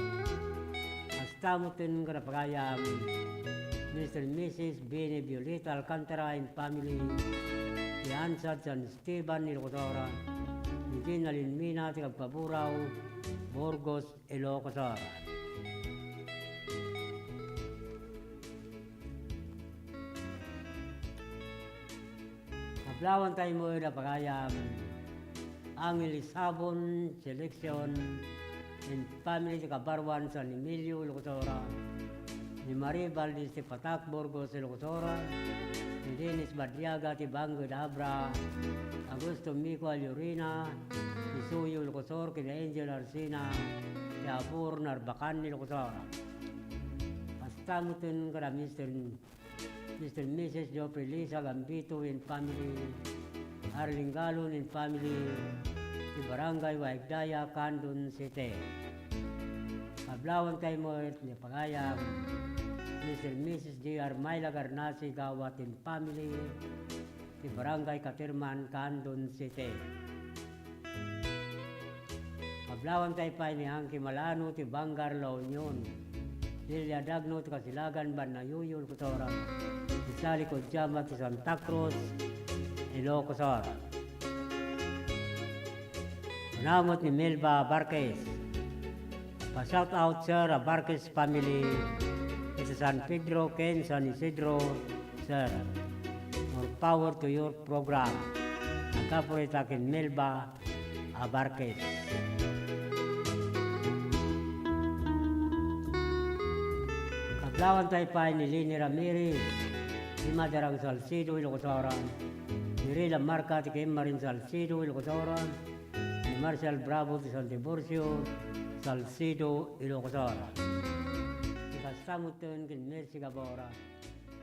Kasta metten kada pagayam, Mister and Missus Bini Violeta Alcantara and family, ti Ansad San Esteban, Ilocos Sur, ni Gina Linmina ti Kagpaburao, Burgos, Ilocos Sur. Kablawantay met a pagayam, Angel Isabon Selection and family ti Kabaruan, San Emilio, Ilocos Sur, ni Marie Valdez ti Patak, Burgos, Ilocos Sur, ni Dennis Madriaga ti Bangud, Abra, Augusto Mico Alurina ti Suyo, Ilocos Sur, ken ni Angel Arsina ti Abur, Narbacan, Ilocos Sur. Kasta metten kada Mister Mister and Missus Geoffrey Lisa Gambito and family, Arlene Galon and family, ti Barangay Waigdaya, Candon City. Kablawantay met ni pagayam, Mister and Missus J R Myla Garnasi Gawat and family, ti Barangay Catirman, Candon City. Kablawantay pay ni Angki Malano ti Bangar, La Union, Lilia Dagno ti Kasilagan, Banayuyo, Ilocos Sur, ni Sally Codiamat ti Santa Cruz, Ilocos Sur. Kuna met ni Melba Barquez. Pa-shout out, sir, a Barquez family, iti San Pedro ken San Isidro, sir. More power to your program. Nagkapurita ken Melba a Barquez. Kablawantay pay ni Leni Ramirez, ni Madarang Salcedo, Ilocos Sur, ni Rila Marca ti Kim Marin Salcedo, Ilocos Sur, ni Marshall Bravo ti San Tiburcio, Salcedo, Ilocos Sur. Ti kasta metten ken Mercy Gabora,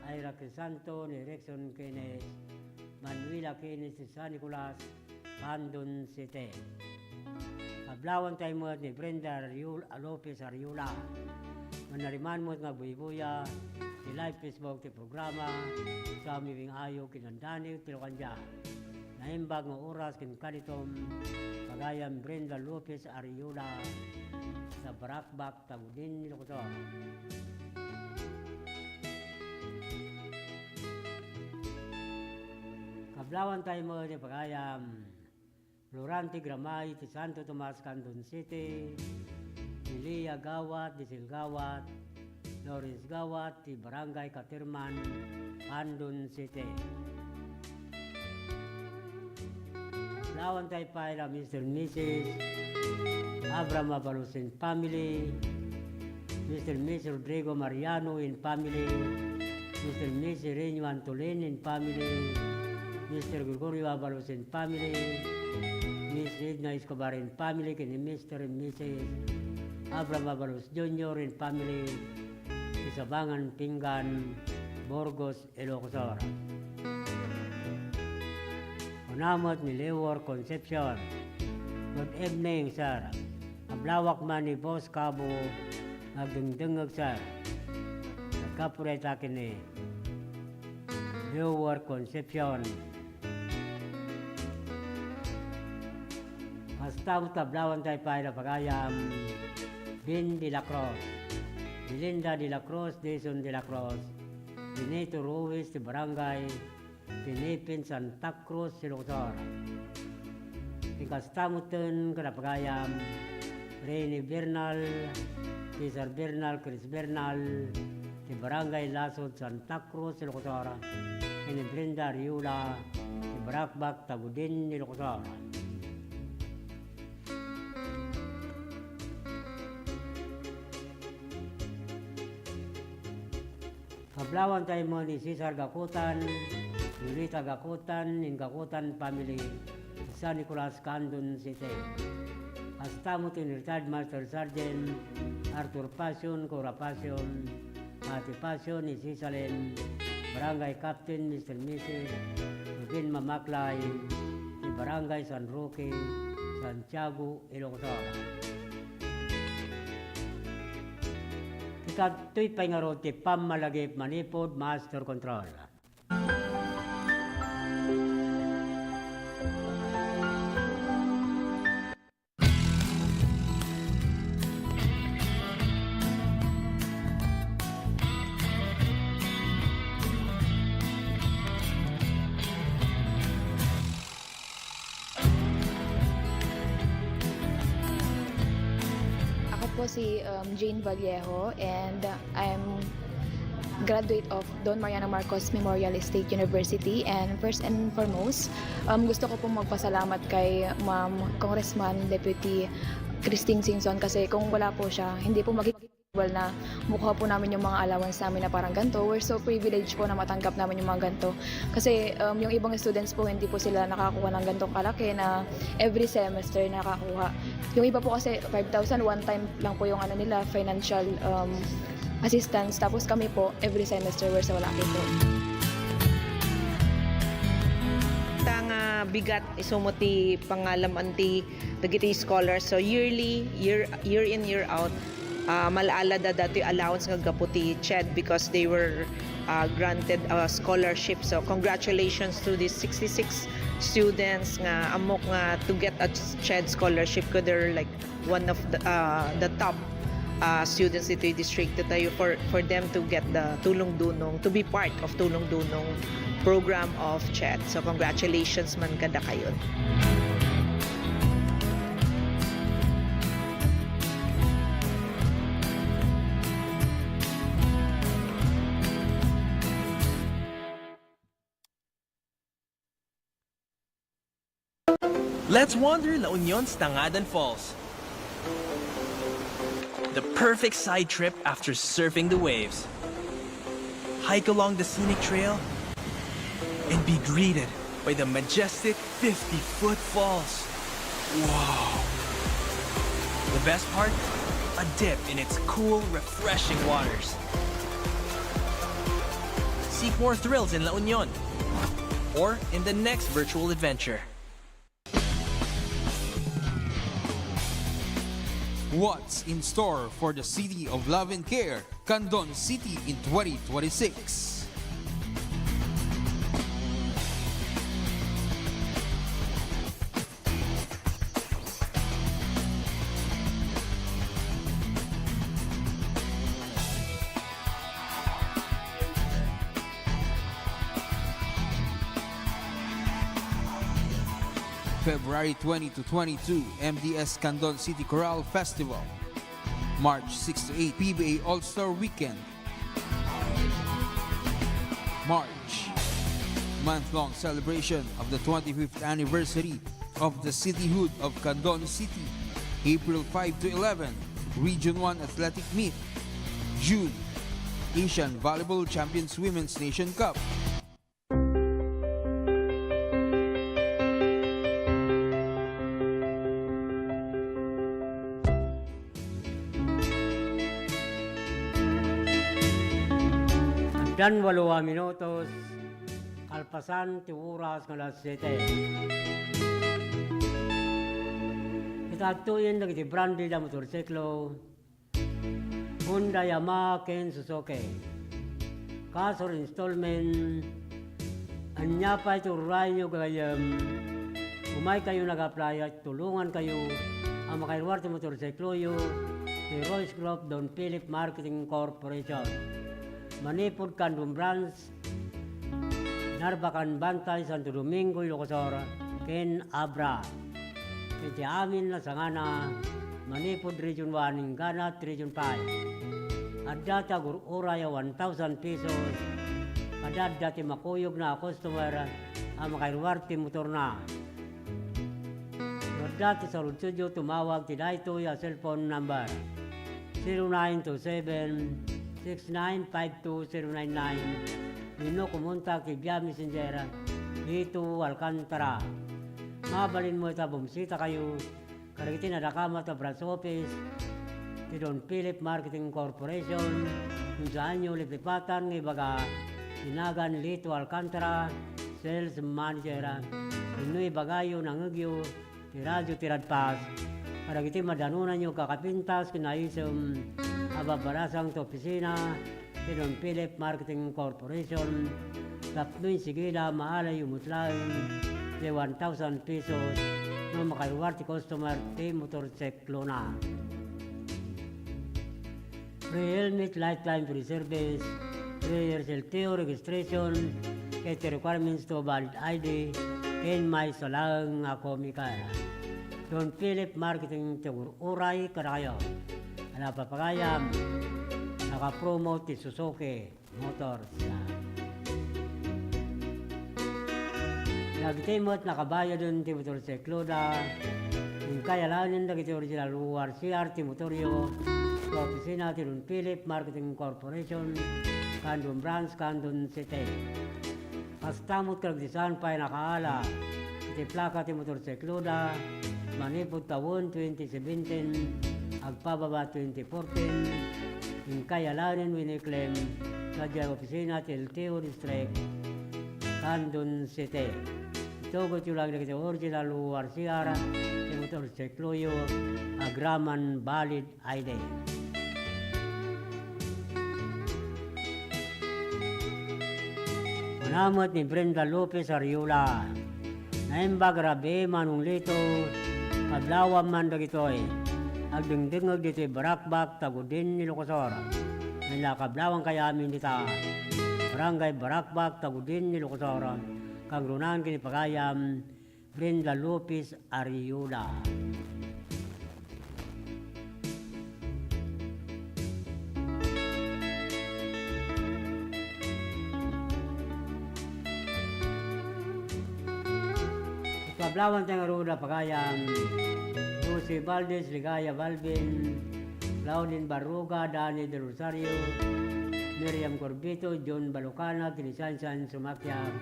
Ira Crisanto, ni Rexon Kenneth, Manuela Kenneth ti San Nicolas, Candon City. Kablawantay met ni Brenda Ariul-, Lopez Ariola. Mannariman met nga agbuybuya ti live Facebook ti programa, sa Mibing Ayo ken Dandanag ti Locandia. Naimbag nga oras ken kanitom, pagayam Brenda Lopez Ariola, sa Barakbak, Tagudin, Ilocos Sur. Kablawantay met ni pagayam Florante Gramay ti Santo Tomas, Candon City, Elia Gawat, Diesel Gawat, Lawrence Gawat ti Barangay Catirman, Candon City. Kablawantay pay la Mister and Missus Abraham Abalos and family, Mister and Missus Rodrigo Mariano and family, Mister and Missus Reno Antolin and family, Mister Gregorio Abalos and family, Miss Edna Escobar and family, ken ni Mister and Missus Abraham Abalos Junior and family, ti Sabangan Pinggan, Burgos, Ilocos Sur. Kuna met ni Leor Concepcion. Good evening, sir. Ablawak man ni Boss Cabo, nagdengdengngeg, sir. Nagkapurita ken ni Leor Concepcion. Kasta met kablawantay pay la pagayam, Vin de la Cruz, Belinda de la Cruz, Jason de la Cruz, Benito Ruiz ti Barangay Pinipen, Santa Cruz, Ilocos Sur. Ken kasta metten kada pagayam, Rene Bernal, Cesar Bernal, Chris Bernal, ti Barangay Lasod, Santa Cruz, Ilocos Sur, ken ni Brenda Ariola, ti Barakbak, Tagudin, Ilocos Sur. Kablawanta met ni Cesar Gakutan, Yolita Gakutan, ken Gakutan family, San Nicolas, Candon City. Kasta met ni Retired Master Sergeant Arthur Pasion, Cora Pasion, Ate Pasion, ni Sisalem, Barangay Captain, Mister Missus Rubin Mamaklay, ti Barangay San Roque, Santiago, Ilocos. Ket adtoy pay ngarud ti pammalagip manipud master control. Ako po si, um, Jane Vallejo, and I'm graduate of Don Mariano Marcos Memorial State University. And first and foremost, um, gusto ko pong magpasalamat kay Ma'am Congressman Deputy Christine Singson, kasi kung wala po siya, hindi po magiging possible na makuha po namin yung mga allowance namin na parang ganito. We're so privileged po na matanggap namin yung mga ganito. Kasi, um, yung ibang students po, hindi po sila nakakuha ng ganitong kalaki na every semester nakakuha. Yung iba po kasi five thousand, one time lang po yung ano nila, financial, um, assistance. Tapos kami po, every semester, we're so lucky po. Ta nga bigat isu met ti pangalam-an ti dagiti scholars. So yearly, year year in, year out, ah, mal-ala da datoy allowance nga gapu ti CHED because they were, ah, granted a scholarship. So congratulations to these sixty-six students nga ammok nga to get a CHED scholarship, 'cause they're like one of the, ah, the top, ah, students ditoy distrito tayo for, for them to get the Tulong Dunong, to be part of Tulong Dunong program of CHED. So congratulations man kadakayon. Let's wander La Union's Tangadan Falls. The perfect side trip after surfing the waves. Hike along the scenic trail and be greeted by the majestic fifty-foot falls. Wow! The best part? A dip in its cool, refreshing waters. Seek more thrills in La Union or in the next virtual adventure. What's in store for the City of Love and Care, Candon City in twenty twenty-six? February twenty to twenty-two, M D S Candon City Chorale Festival. March six to eight, P B A All-Star Weekend. March, month-long celebration of the twenty-fifth anniversary of the Cityhood of Candon City, April five to eleven, Region one Athletic Meet. June, Asian Volleyball Champions Women's Nation Cup. Addan walo a minutos, kalpasan ti oras nga alas siete. Ita adtoyen dagiti branded a motorsiklo, Honda, Yamaha, ken Suzuki. Cash or installment, ania pay ti urayyo gagayyem? Umaykayo nag-apply, tulongankayo a makairuar ti motorsikloyo ti Royce Group Don Philip Marketing Corporation. Manipud Candon Branch, Narbacan, Bantay, Santo Domingo, Ilocos Sur, ken Abra. Iti amin a sangana, manipud Region one inggana ti Region five. Adda ti agur-uray a one thousand pesos, kada adda ti makuyogna a customer a makairuar ti motorna. No adda ti saludsodyo, tumawag ti daytoy a cellphone number, zero nine two seven, six nine five two zero nine nine. Wenno kumontak iti via Messenger, Lito Alcantara. Mabalin met a bumisitakayo kadagiti nadakamat a branch office ti Don Philip Marketing Corporation, ken saanyo liplipatan nga ibaga ti nagan Lito Alcantara, sales manager, wenno ibagayo nangngegyo ti radio ti Radpas kadagiti madanonanyo a kakapintas ken naisem a babbarasang ti opisina ti Don Philip Marketing Corporation tapno insigida maalayyo met laeng ti one thousand pesos no makaluar ti customer ti motorsiklona. Free helmet, lifetime free service, three years L T O registration, ket ti requirements to valid I D, ken maysa laeng a komiker. Don Philip Marketing ti ur-uray kadakayo. Ala, papagayam, naka-promote ti Suzuki Motors. Dagiti met nakabayaden ti motorsikloda, inkay alaenen dagiti original O R C R ti motoryo, iti opisina ti Don Philip Marketing Corporation, Candon Branch, Candon City. Kasta met kadagiti saan pay nakaala iti plaka ti motorsikloda, manipud tawen twenty seventeen, agpababa twenty fourteen, inkay alaenen wenno i-claim sadiay opisina ti L T O District, Candon City. Itugotyo laeng dagiti original O R C R ti motorsikloyo agraman valid I D. Kuna met ni Brenda Lopez Ariola, "Naimbag a rabii, Manong Lito, kablawam man dagitoy. Agdengdengngeg ditoy Barakbak, Tagudin, Ilocos Sur." Ania, kablawangkayo amin dita Barangay Barakbak, Tagudin, Ilocos Sur. Kangrunaan ken ni pagayam, Brenda Lopez Ariola. Kablawanta ngarud a pagayam, Jose Valdez, Ligaya Balvin, Claudine Barruga, Danny Del Rosario, Miriam Corbito, John Balucana, ken ni Sansan Sumakiag,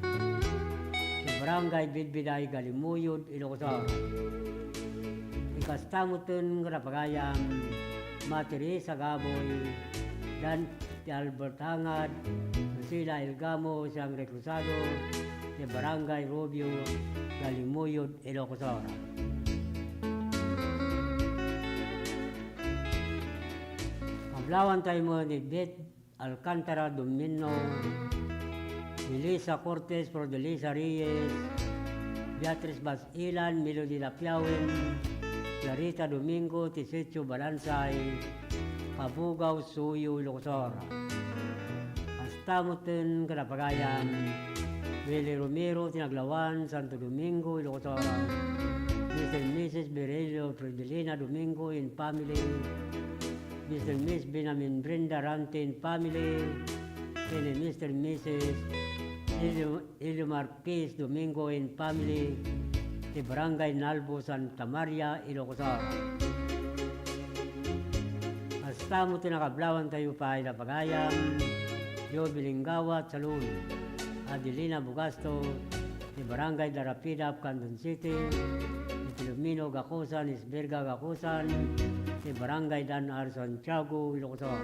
ti Barangay Bidbiday, Galimuyod, Ilocos Sur. Ikasta metten nga napagayam, Mati Risa Gaboy, Dan ti Albert Hangad, Lucila Elgamo, Sangre Cruzado, ti Barangay Rubio, Galimuyod, Ilocos Sur. Kablawantay met ni Beth Alcantara Domino, Melissa Cortez, Flordelisa Reyes, Beatriz Basilan, Melody Lapiawen, Clarita Domingo, ti Sitio Balansay, Kabugaw, Suyo, Ilocos Sur. Kasta metten ken napagayam, Willie Romero, ti Naglawan, Santo Domingo, Ilocos Sur. Mister and Missus Virelio Fridelina Domingo and family. Mister and Miss Benjamin Brenda Rante and family, ken ni Mister and Missus Ilio-, Iliomar P S Domingo and family, ti Barangay Nalbo, Santa Maria, Ilocos Sur. Kasta met ti nakablawantayo pay napagayam, Joe Bilinggawa Salon, Adelina Bugasto, ti Barangay Darapidap, Candon City, ni Filomeno Gacosan, Isberga Gacosan, ti Barangay Dan R. Santiago, Ilocos Sur.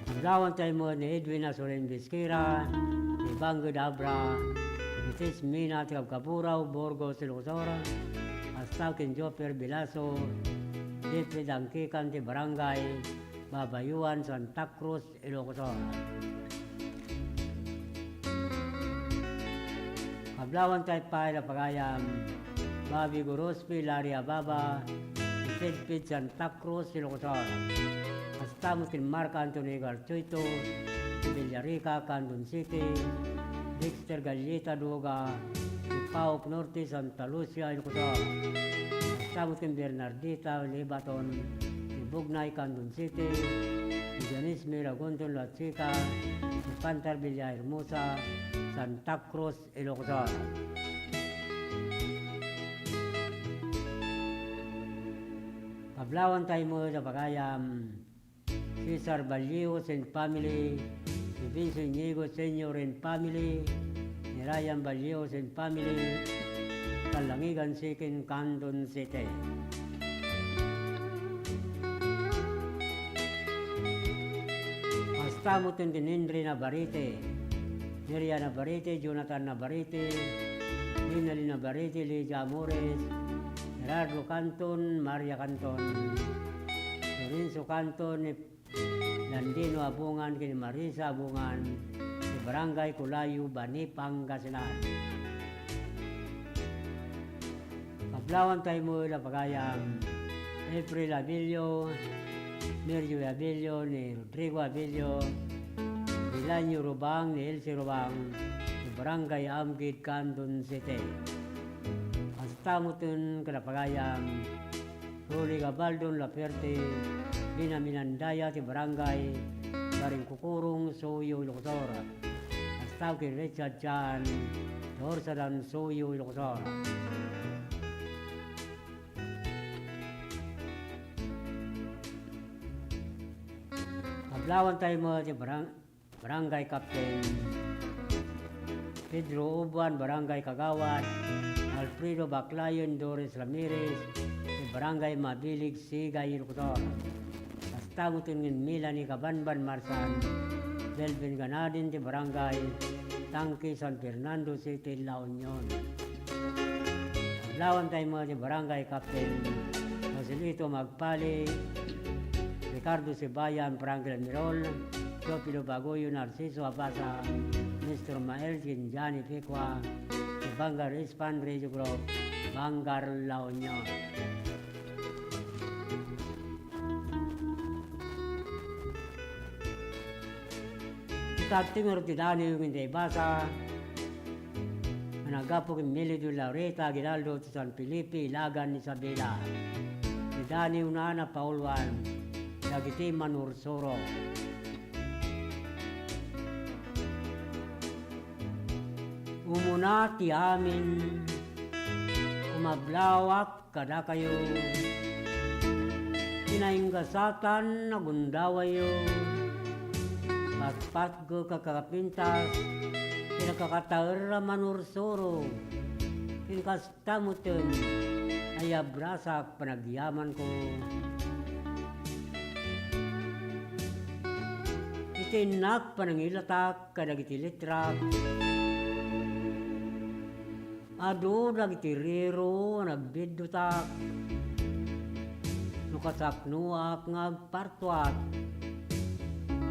Kablawantay met ni Edwin Asoren Bisquera, ni Bangud Abra, ni Tis Mina ti Kabkaburaw, Burgos, Ilocos Sur, kasta ken Joffer Bilaso, Jeffrey Dangkikan ti Barangay Babayuan, Santa Cruz, Ilocos Sur. Kablawantay pay napagayam, Bobby Gorospe, Larry Ababa, Pidpid, Santa Cruz, Ilocos Sur. Kasta met ken Mark Anthony Garchuito, Villarica, Candon City, Dexter Galleta Duga, Paok Norte, Santa Lucia, Ilocos Sur. Kasta met ken Bernardita Lebaton, Bugnay, Candon City, Janice Miragonton Lachica, Pantar Villahermosa, Santa Cruz, Ilocos Sur. Pablawan tayo met a pagayam. Cesar Vallejo and family, ni Vince Iñigo Senior and family, ni Ryan Vallejo and family, Kalangigan Second, Candon City. Kasta met ken ni Henry Navarrete, Miriam Navarrete, Jonathan Navarrete, Linalyn Navarrete, Lydia Amores, Gerardo Canton, Maria Canton, Lorenzo Canton, ni Landino Abungan ken Marisa Abungan, ti Barangay Culayo, Bani, Pangasinan. Pablawan tayo met a pagayam, April Abilio, Merjoy Abilio, ni Rodrigo Abilio, Delanio Rubang, ni Elsie Rubang, ti Barangay Amgid, Candon City. Kasta met ken a pagayam, Rolly Gabaldon Laferte, Bina Minandaya ti Barangay Baringkukurong, Suyo, Ilocos Sur. Kasta ken Richard Chan, ti Horsadan, Suyo, Ilocos Sur. Pablawan tayo met ti barang-, Barangay Captain Pedro Uban, Barangay Kagawad Alfredo Baclayon, Doris Ramirez, ti Barangay Mabilig, Sigay, Ilocos Sur. Kasta met ken ni Melanie Kabanban Marsan, Delvin Ganadin, ti Barangay Tangke, San Fernando City, La Union. Pablawan tayo met ti Barangay Captain Joselito Magpali, Ricardo Sibayan, Franklin Mirol, Teofilo Bagoyo, Narciso Abasa, Mister Mael, ken Johnny Picua, ti Vanguard Ispan Radio Group, Vanguard, La Union. Ita ti ngarud ti daniw nga inday basa, nga naggapu ken Melody Laureta Aguinaldo ti San Felipe, Ilagan, Isabela. Ti daniwna a napauluan dagiti manursuro. Umuna ti amin, kumablawak kadakayo. Kinainggasatan a gundawayyo, patpatgek a kakapintas, kinakakataer a manursuro, ken kasta metten a iyabrasak panagyamanko. Iti innak panangilatak kadagiti litrak, adu dagiti riro a nagbiddutak. No kasaknoak nga agpartuak,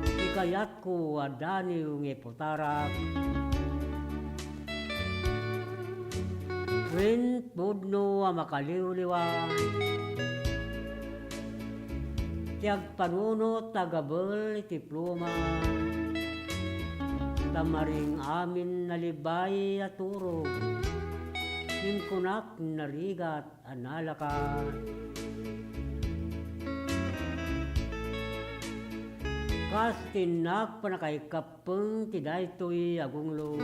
ti kayatko a daniw nga iputarak. Wen pudno a makaliwliwa, ti agpanunot a gabel iti pluma. Ta maring amin nalibay a turog, ngem kunak narigat a nalaka. Kas ti innak panakaikkappeng ti daytoy a gunglo,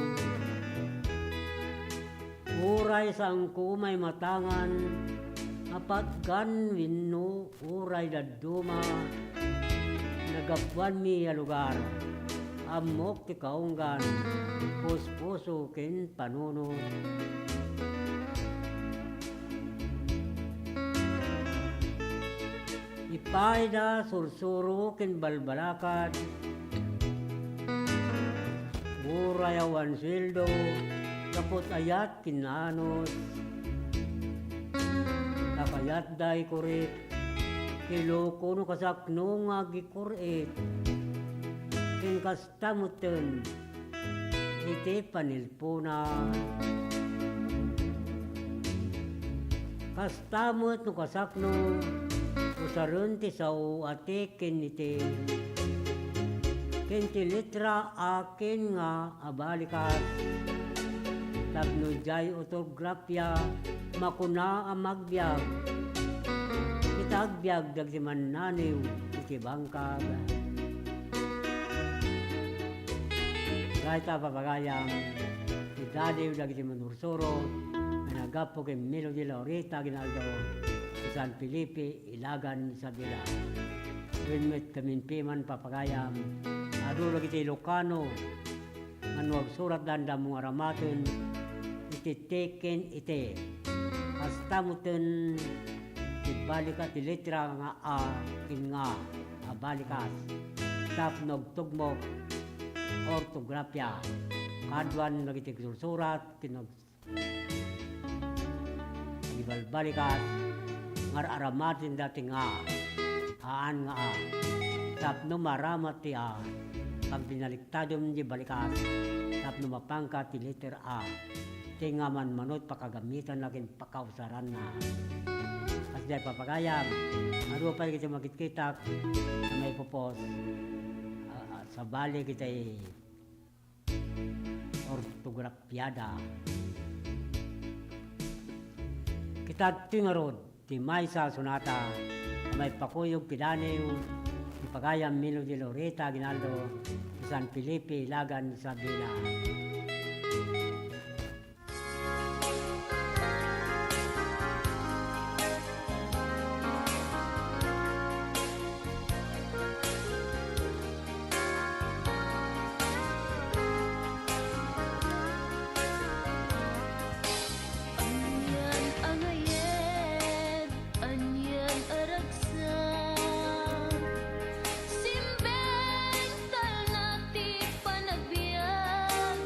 uray saanko maimatangan a patgan wenno uray dadduma, nagapuanmi a lugar, ammok ti kaunggan, puspuso ken panunot. Ipaayda sursuro ken balbalakad, uray awan sueldo, gapu ta ayat ken naanus. Ta kayatda ikurit, ti loko no kasakno nga agikur-it. Ken kasta metten iti panelpona. Kasta met no kasakno, usaren ti sao a ti ken ni ti, ken ti letra a ken nga abalikas. Tapno diay ortografia makuna a magbiag, ita agbiag dagiti mannaniw iti bangkag. Dayta a pagayam, ti daniw dagiti manursuro nga naggapu ken Melody Laureta Aguinaldo, ti San Felipe, Ilagan, Isabela. Wen met kaminpiman, papagayam, adu dagiti Ilocano nga no agsuratda, anda mo nga aramaten iti te ken iti. Kasta metten ti balikas ti letra nga A ken nga A a balikas tapno agtugmok ortografia. Kaduan dagiti agsursurat ken ag- Ibalbalikas, ngar-aramaten dati nga A, haan nga A. Tapno maaramat ti A, pagbinaliktadem ti balikas, tapno mapanka ti letter A. Ti nga manmanot pakagamitanna ken pakausaranna. Kasdiay, papagayam, adu pay iti makitkitak a maipupos, a, a, sabali iti ortografiada. Kitadtoy ngarud ti maysa a sonata a maipakuyog kidaniw ti pagayam Melody Loretta Aguinaldo ti San Felipe, Ilagan, Isabela. Anian a ngayen, anian a ragsak, simbengtalna ti panagbiag.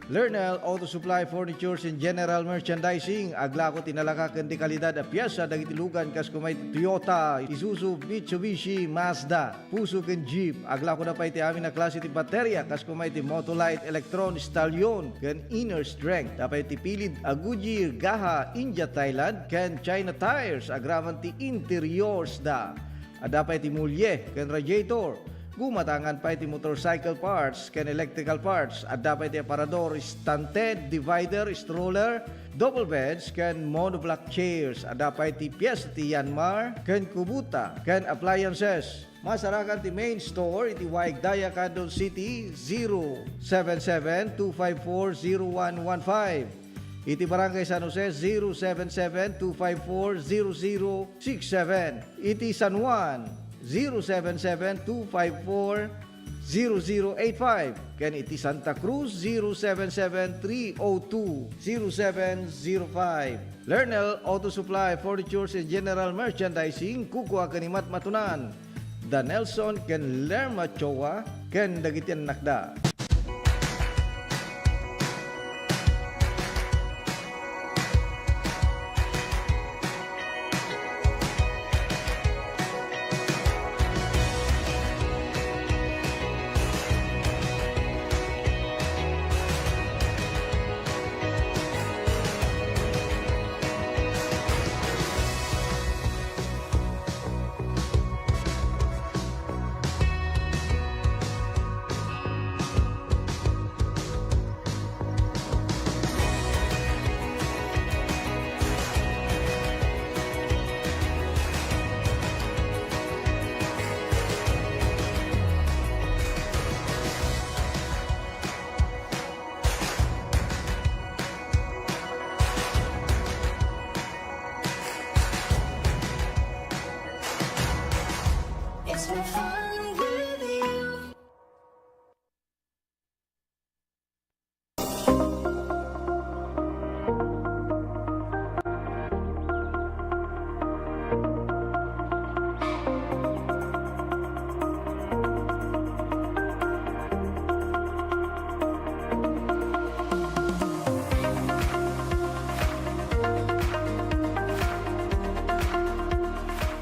Lernel Auto Supply Furnitures and General Merchandising, aglako ti nalaka ken di kalidad a piesa dagiti lugan kas kuma iti Toyota, Isuzu, Mitsubishi, Mazda, Fuso ken Jeep. Aglakoda pay ti amin a klase ti bateria kas kuma iti Motolite, Electron, Stallion, ken Inner Strength. Adda pay ti pilid a Goodyear, Gaha, India, Thailand, ken China tires agraman ti interiors da. Adda pay ti mulye ken radiator. Gumatangan pay ti motorcycle parts ken electrical parts. Adda pay ti aparador, stand tent, divider, stroller, double beds, ken monoblock chairs. Adda pay ti piesta ti Yanmar ken Kubota ken appliances. Masarakan ti main store iti Waig Daya, Candon City, zero seven seven two five four zero one one five. Iti Barangay San Jose, zero seven seven two five four zero zero six seven. Iti San Juan, zero seven seven two five four zero zero eight five. Ken iti Santa Cruz, zero seven seven three oh two zero seven zero five. Lernel Auto Supply, Furnitures and General Merchandising, kukua ken ni Matmatunan. Da Nelson ken Lerma Choa ken dagiti annakda. It's my fun with you.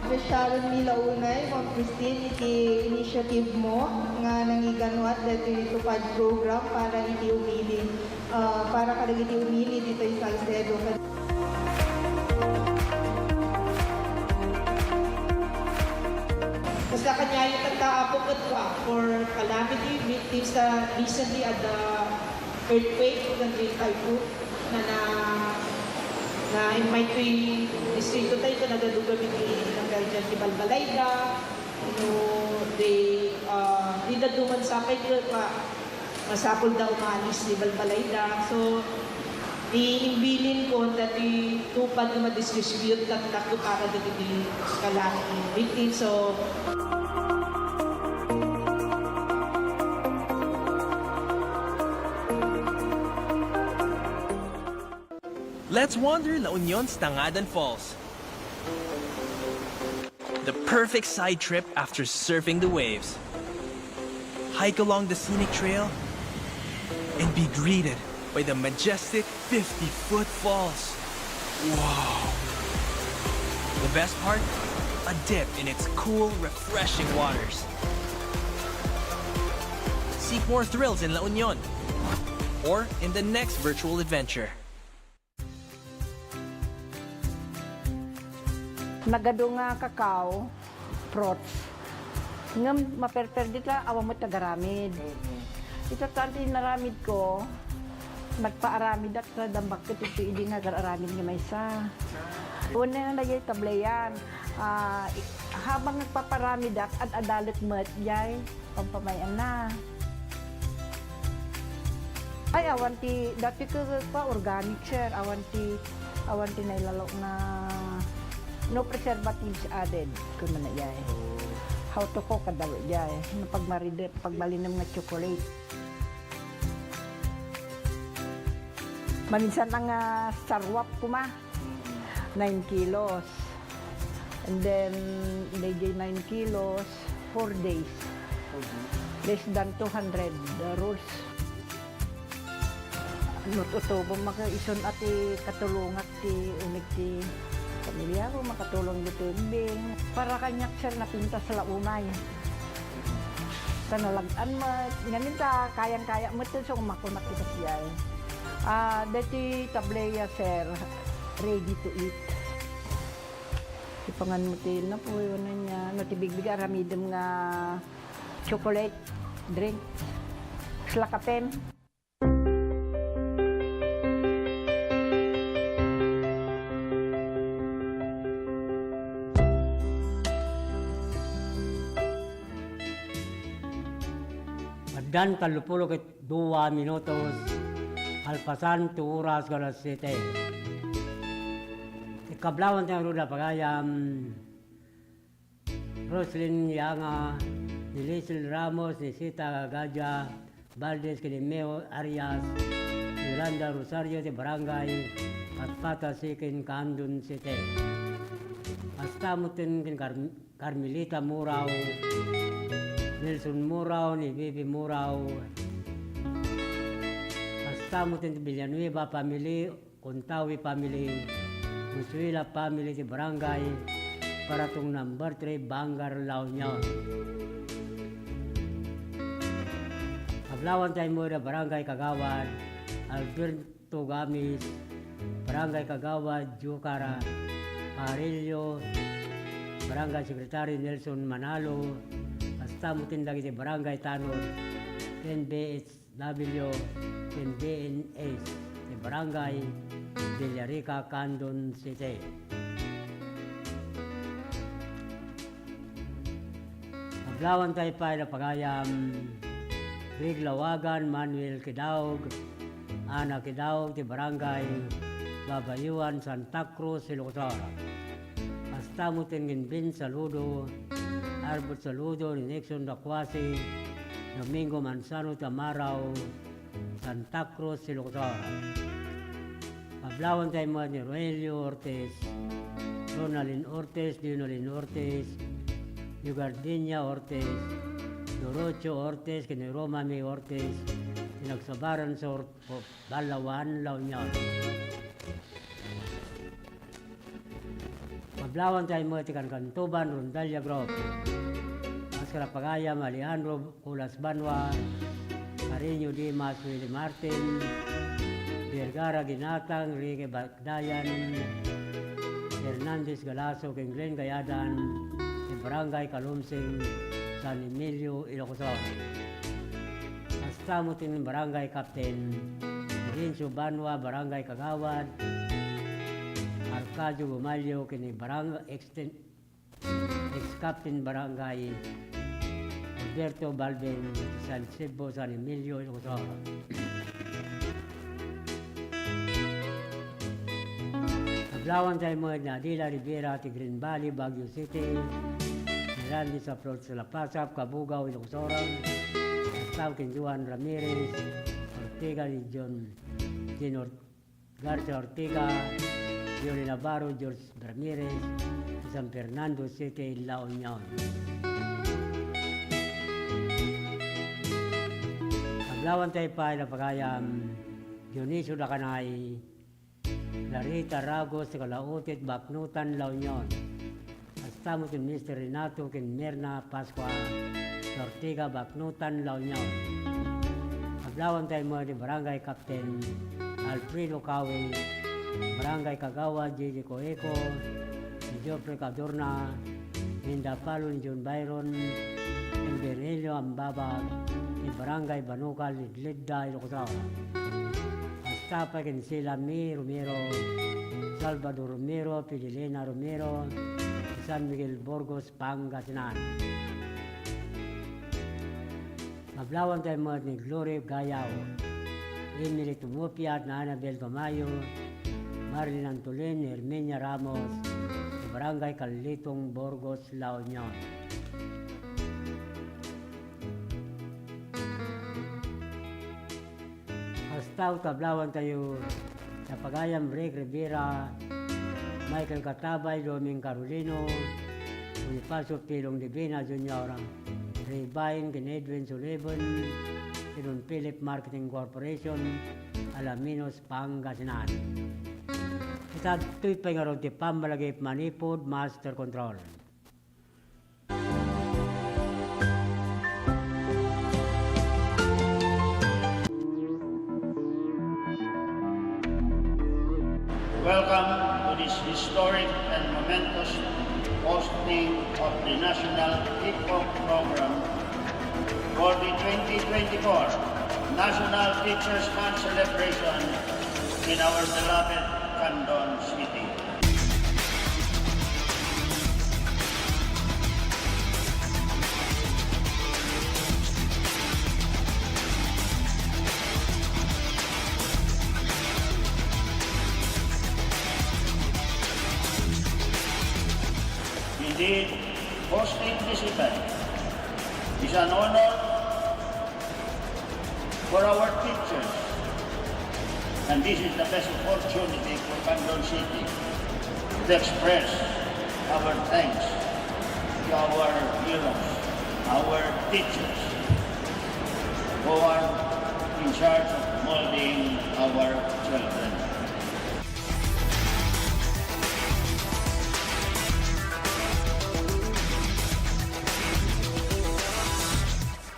Appreciate mi la unay, Ma'am Christine, iti initiative mo nga nangiganuat daytoy TUPAD program para iti umili, ah, para kadagiti umili ditoy Salcedo. Basta kaniayo tatta, Apo, ket for calamity victims ta recently adda earthquake, ken ti typhoon, na, na, na-invite ti distrito tayo, ken nagadugaw iti nagkardian ti balbalayda, you know, they, uh, di dadduma sapay, di pa, masapul da umalis ti balbalayda. So, ti imbilin ko, dati TUPAD nga ma-distribute tatta para dagiti calamity victims. So, Let's wander La Union's Tangadan Falls. The perfect side trip after surfing the waves. Hike along the scenic trail and be greeted by the majestic fifty-foot falls. Wow! The best part? A dip in its cool, refreshing waters. Seek more thrills in La Union or in the next virtual adventure. Nagadu nga cacao, fruits. Ngem maperper dita, awan met nagaramid. Mm-hmm. Ita tan ti naramid ko, nagpaaramidak ta dammakket iti idi nga agar-aramid nga maysa. Una nga nagyay tableyan, ah, i-, habang nagpaparamidak, ad-adalek met jay pampamayanna. Ay, awan ti, dati ket pa organic, sir. Awan ti, awan ti nailalo nga no preservatives added, kumuna jay. How to cook, kada jay. No pagmaride, pagbalinem nga chocolate. Maminsan nga sarwap kuma. Nine kilos. And then, dayjay nine kilos, four days. Less than two hundred, uh, rolls. No tutubo, maka-, isun a ti katulongak ti unig ti pamiliako, makatulong ditoy ubbing. Para kaniak, sir, napintas la unay. Ta nalag-an met. Ngamin ta kayang-kaya met, so, makunak ti kasdiay. Ah, deti tablea, sir, ready to eat. Ipangan mo ti napuy, ano niya, no, ti bigbig aramidem nga chocolate drink. Kasla kapem. Addan tallopulo ket dua minutos, kalpasan ti oras nga alas siete. Ti kablawan ti ngarud a pagayam, Roslyn Yanga, ni Liesl Ramos, ni Sita Gadia Valdez, ken ni Meo Arias, ni Yolanda Rosario ti Barangay Patpata C ken Candon City. Kasta met ken Car-, Carmelita Murao, Nelson Murao, ni Bibi Murao. Kasta met ti Villanueva family, Contawi family, Consuela family ti Barangay Paratong Number Three, Bangar, La Union. Kablawan tayo mo da Barangay Kagawad Alberto Gamis, Barangay Kagawad Jucara Parillo, Barangay Secretary Nelson Manalo, kasta met dagiti Barangay Tanod, N B H W ken D N S ti Barangay Villarica, Candon City. Kablawan tayo pay da pagayam, Riglawagan Manuel Kidaog, Ana Kidaog ti Barangay Babayuan, Santa Cruz, Ilocos Sur. Kasta met ken Vince Saludo, Albert Saludo, ni Nixon Dacuasi, Domingo Manzano Tamarao, Santa Cruz, Ilocos Sur. Kablawan tayo met ni Roelio Ortiz, Ronaldin Ortiz, Dinolin Ortiz, Yugardenia Ortiz, Dorocho Ortiz, ken ni Roma May Ortiz, ti nagsabaran sa Or-, Balawan, La Union. Kablawan tayo met ti Kankantuban Rondalia Group. Maskara pagayam, Alejandro Culas Banua, Cariño Dimas, Willie Martin, Vergara Ginatang, Enrique Bakdayan, Hernandez Galaso, ken Glenn Gayadan, ti Barangay Kalumsing, San Emilio, Ilocos Sur. Kasta met ti Barangay Captain Vincio Banua, Barangay Kagawad Arcadio Gumalio, ken ni Barang-, Exten-, Ex-Captain Barangay Alberto Balben, San Sebo, San Emilio, Ilocos Sur. Kablawan tayo met ni Adela Rivera ti Green Valley, Baguio City, ni Randy Saplot Salapasap, Cabugao, Ilocos Sur, kasta ken Joan Ramirez Ortega, ni John, Jin Or-, Garcia Ortega, Yoli Navarro, George Ramirez, San Fernando City, La Union. Kablawan tayo pay da pagayam, Dionisio Dacanay, Larita Ragos, Kalautit, Baknutan, La Union. Kasta met ni Mister Renato ken Mirna Pascua, Ortega, Baknutan, La Union. Kablawan tayo met ni Barangay Captain Alfredo Cawi, Barangay Kagawad Gigi Coeco, ni Geoffrey Cadorna, Linda Palon, John Byron, ken Virgilio Ambabag, ni Barangay Banukal, Ligligda, Ilocos Sur. Kasta pay ken Sila Mi Romero, Salvador Romero, Fidelina Romero, San Miguel, Burgos, Pangasinan. Kablawan tayo met ni Glory Gayao, Emily Tumupia, Annabel Tomayo, Marilyn Antolin, Herminia Ramos, Barangay Calitong, Burgos, La Union. Kasta met kablawan tayo, Napagayam Rick Rivera, Michael Katabay, Doming Carolino, Bonifacio Pilong Divina Junior, Ray Bain, ken Edwin Sullivan, ken Don Philip Marketing Corporation, Alaminos, Pangasinan. Ita ditoy pay ngarud ti pammalagip manipud master control. Welcome to this historic and momentous hosting of the National Kickoff Program for the twenty twenty-four National Teachers' Month celebration in our beloved Candon City. Indeed, hosting this event is an honor for our teachers, and this is the best opportunity for Candon City to express our thanks to our heroes, our teachers, who are in charge of molding our children.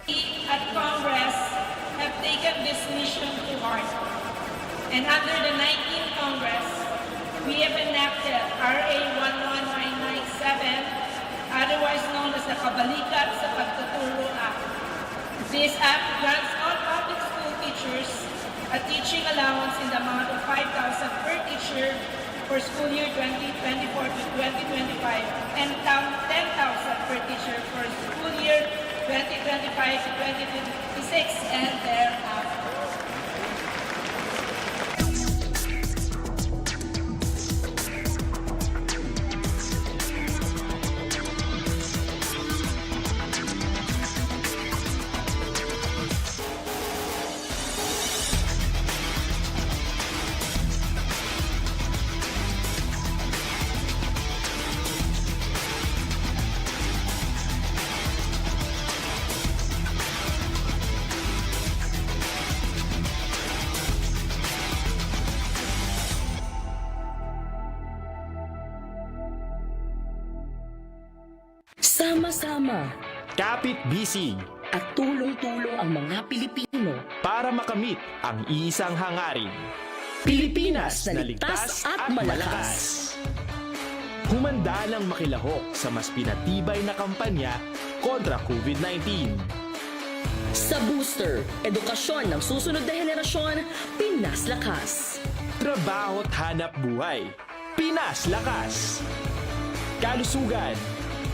We at Congress have taken this mission to heart, and under the nineteenth Congress, we have enacted R A one one nine nine seven, otherwise known as the Kabalikat sa Pagtuturo Act. This act grants all public school teachers a teaching allowance in the amount of five thousand per teacher for school year twenty twenty-four to twenty twenty-five, and tam-, ten thousand per teacher for school year twenty twenty-five to twenty twenty-six and thereafter. Sama-sama. Kapit-bisig. At tulong-tulong ang mga Pilipino. Para makamit ang isang hangarin. Pilipinas na ligtas at malakas. Humanda nang makilahok sa mas pinatibay na kampanya kontra COVID nineteen. Sa Booster, edukasyon ng susunod na henerasyon, Pinas Lakas. Trabaho at hanap buhay. Pinas Lakas. Kalusugan,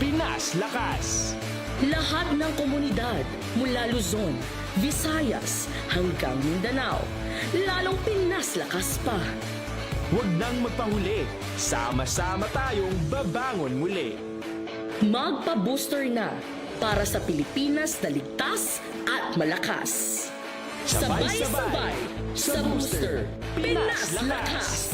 Pinas Lakas. Lahat ng komunidad mula Luzon, Visayas hanggang Mindanao, lalong Pinas Lakas pa. Huwag nang magpahuli. Sama-sama tayong babangon muli. Magpa-booster na para sa Pilipinas na ligtas at malakas. Sabay-sabay sa Booster, Pinas Lakas!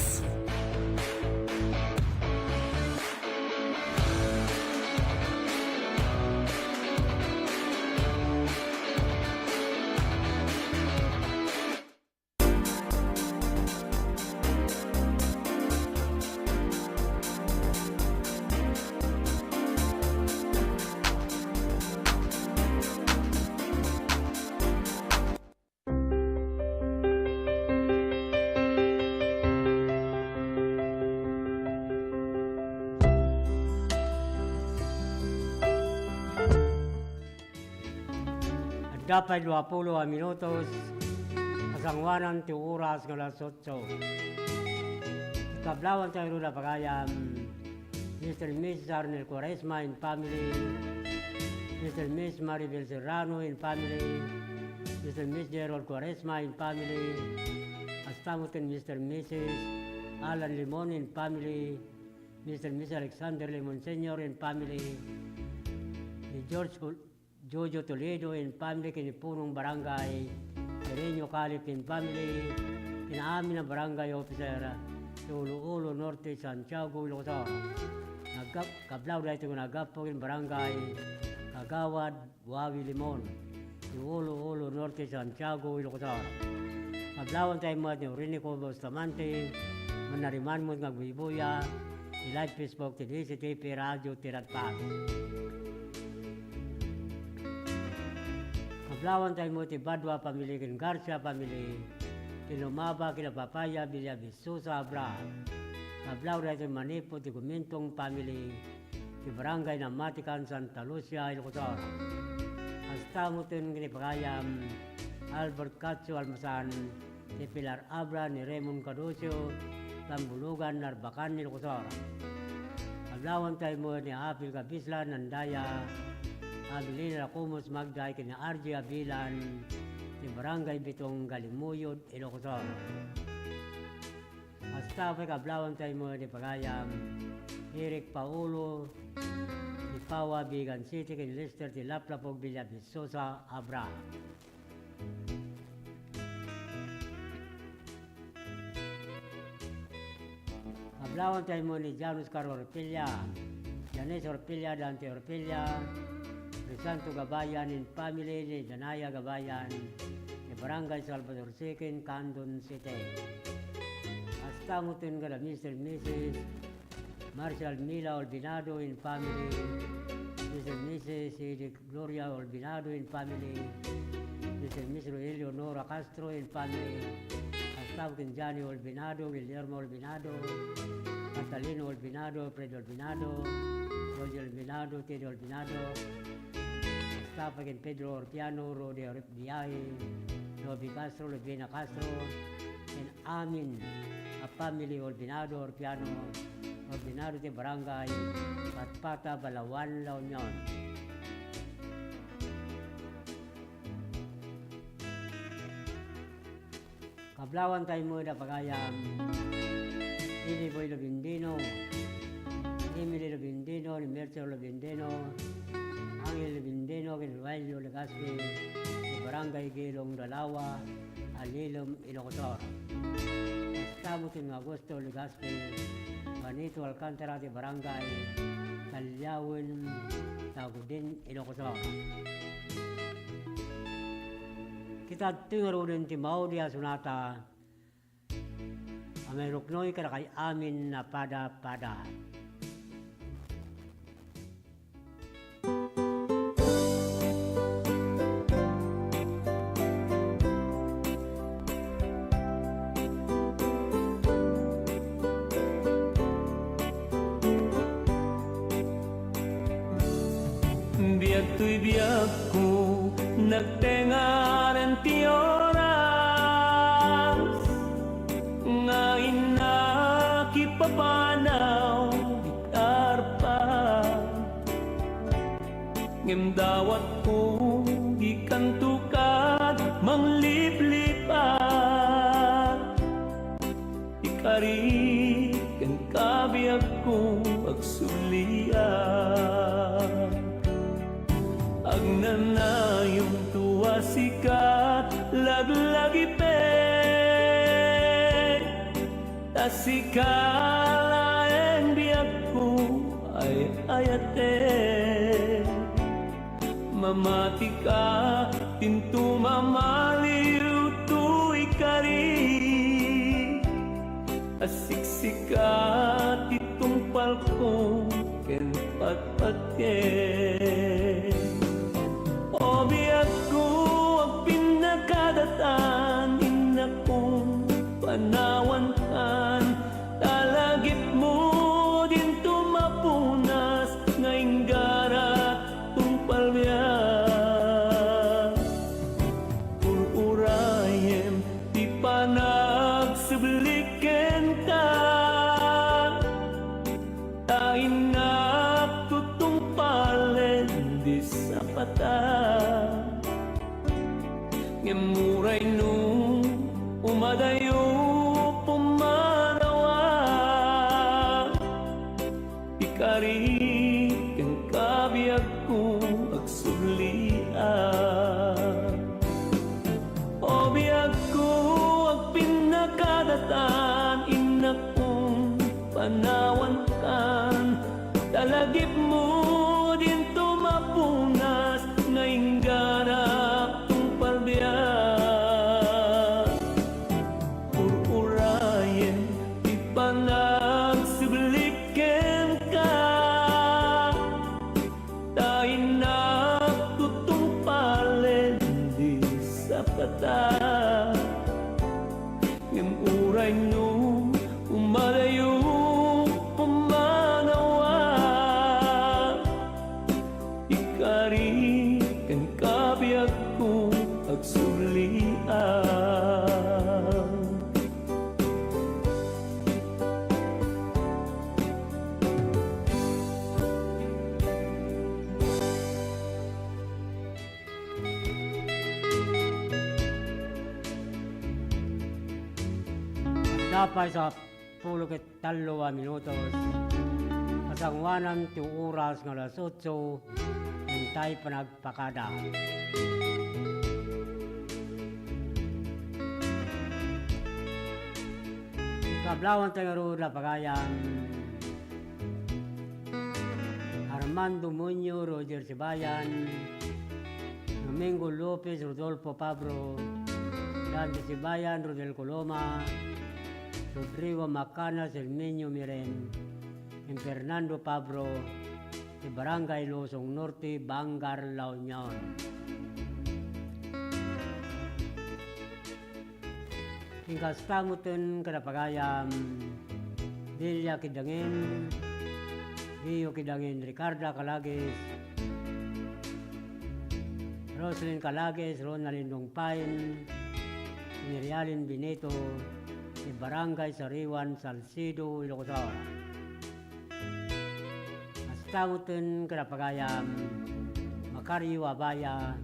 Adda pay duapulo a minutos, kasangoanan ti oras nga alas otso. Kablawan tayo na pagayam. Mister and Missus Arnel Cuaresma and family, Mister and Miss Maribel Serrano and family, Mister and Miss Gerald Cuaresma and family, hasta met ken Mister and Missus Alan Limon and family, Mister and Miss Alexander Limon Senior and family, ni George Col-, Jojo Toledo and family ken ni Punong Barangay, Sereno Calip and family, ken amin a barangay officer, ti Ulu-Ulu Norte, Santiago, Ilocos Sur. Nagkap-, kablaw daytoy nga naggapu ken Barangay Kagawad Buawi Limon, ti Ulu-Ulu Norte, Santiago, Ilocos Sur. Kablawan tayo met ni Orinico Bustamante, manariman met nga agbuybuya, ti live Facebook ti D C T P Radio ti Radpas. Kablawan tayo met ti Badua family ken Garcia family, ti lumaba ken Papaya Villa Sosa Abra. Kablaw daytoy manipud ti Gumintong family, ti Barangay Namatikan, Santa Lucia, Ilocos Sur. Kasta met ken ni pagayam Albert Cacho Almasan, ti Pilar Abra ni Raymond Caducio, Tambulugan, Narbacan, Ilocos Sur. Kablawan tayo met ni Apil Kabislan, Andaya, Abilina Racumos, Magday, ken ni R J Abilan, ti Barangay Bitong, Galimuyod, Ilocos Sur. Kasta pay kablawan tayo met ni pagayam Eric Paulo, ti Pawa, Vigan City, ken Lester ti Laplapog Villa Sosa Abra. Kablawan tayo met ni Jan Oscar Orpilla, Janice Orpilla, Dante Orpilla, Crisanto Gabayan and family, ni Danaya Gabayan, ti Barangay Salvador Second, Candon City. Kasta met ken kada Mister and Missus Marshall Mila Olvinado and family, Mister and Missus Edith Gloria Olvinado and family, Mister and Missus Rogelio Nora Castro and family, kasta met ken Johnny Olvinado, Guillermo Olvinado, Catalino Olvinado, Fred Olvinado, Roger Olvinado, Teddy Olvinado, kasta pay ken Pedro Orpiano, Rode Viaje, Roby Castro, Lubina Castro, ken amin a family Olvinado, Orpiano, Olvinado ti Barangay Patpata, Balaoan, La Union. Kablawan tayo met a pagayam, Ili Boy Lobendino, Emily Lobendino, ni Mercer Lobendino, Angel Lobendino, ken Rogelio Legaspi, ti Barangay Gelong, Dalawa, Alilem, Ilocos Sur. Kasta met ken Augusto Legaspi, Juanito Alcantara ti Barangay Taliawen, Taguden, Ilocos Sur. Kita adtoy ngaruden ti maudi a sonata a mairuknoy kadakay amin a pada-pada. Biag toy biagko, nagtengaran ti oras, nga innak ipapanaw ti arpa. Ngem dawatko, dikanto kad mangliplipat. Ikari ken kabiagko agsublian. Agnanayon to a sika, laglagipek. Ta sika laeng biagko ay ayatek. Mamatika, dinto mamaliw to ikari. A siksika ti tungpalko ken patpatiem. O biagko, agpinnakadatan, innakon panawankan, ta lagipmo dinto mapunas nga inggara tungpal biag. Ur-urayem ti panagsubli kenka, ta innak tutungpalen di sapata. Ngem uray no umadayo pumanawan, ikari ken kabiagko agsublian. O biagko, agpinnakadatan, innakon panawankan, ta lagipmo dinto mapunas nga inggara tungpal biag. Ken kabiagko agsublian. Adda pay sa pulo ket tallo a minutos. Kasangoanan ti oras nga alas otso, intay panagpakada. Kablawan tayo ngarud a pagayam. Armando Muñoz, Roger Sibayan, Domingo Lopez, Rodolfo Pabro, Dante Sibayan, Rodel Coloma, Rodrigo Macanas, Herminio Miren, ken Fernando Pabro, ti Barangay Luzon Norte, Vanguard, La Union. Inkasta metten kada pagayam, Delia Kidangin, Rio Kidangin, Ricarda Calagues, Roslyn Calagues, Ronaldin Dongpain, Mirialin Benito, ti Barangay Sariwan, Salcedo, Ilocos Sur. Kasta metten kada pagayam, Macario Abaya,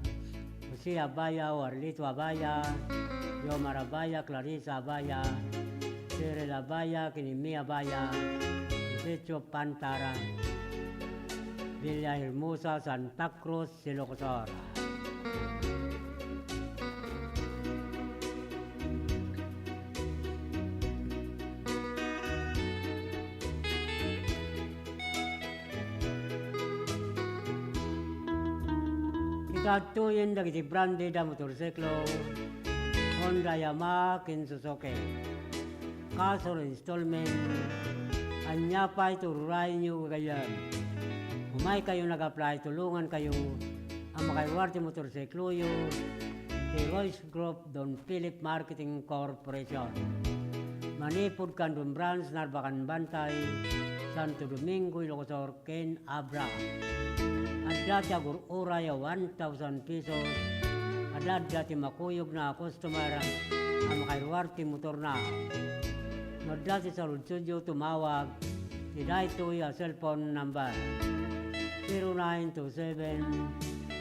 Jose Abaya, Warlito Abaya, Yomar Abaya, Clarissa Abaya, Cheryl Abaya, Kinimi Abaya, Josecho Pantara, Villa Hermosa, Santa Cruz, Ilocos Sur. Ita adtoyen dagiti branded a motorsiklo, Honda, Yamaha, ken Suzuki. Cash or installment, ania pay ti ururayenyo gagayyem. Umaykayon ag-apply, tulongankayo a makairuar ti motorsikloyo ti Royce Group Don Philip Marketing Corporation. Manipud Candon Branch, Narbacan Bantay, Santo Domingo, Ilocos Sur, ken Abra. Adda ti agur-uray a one thousand pesos. Adda, adda ti makuyogna a customer a makairuar ti motorna. No adda ti saludsodyo, tumawag ti daytoy a cellphone number, zero nine two seven,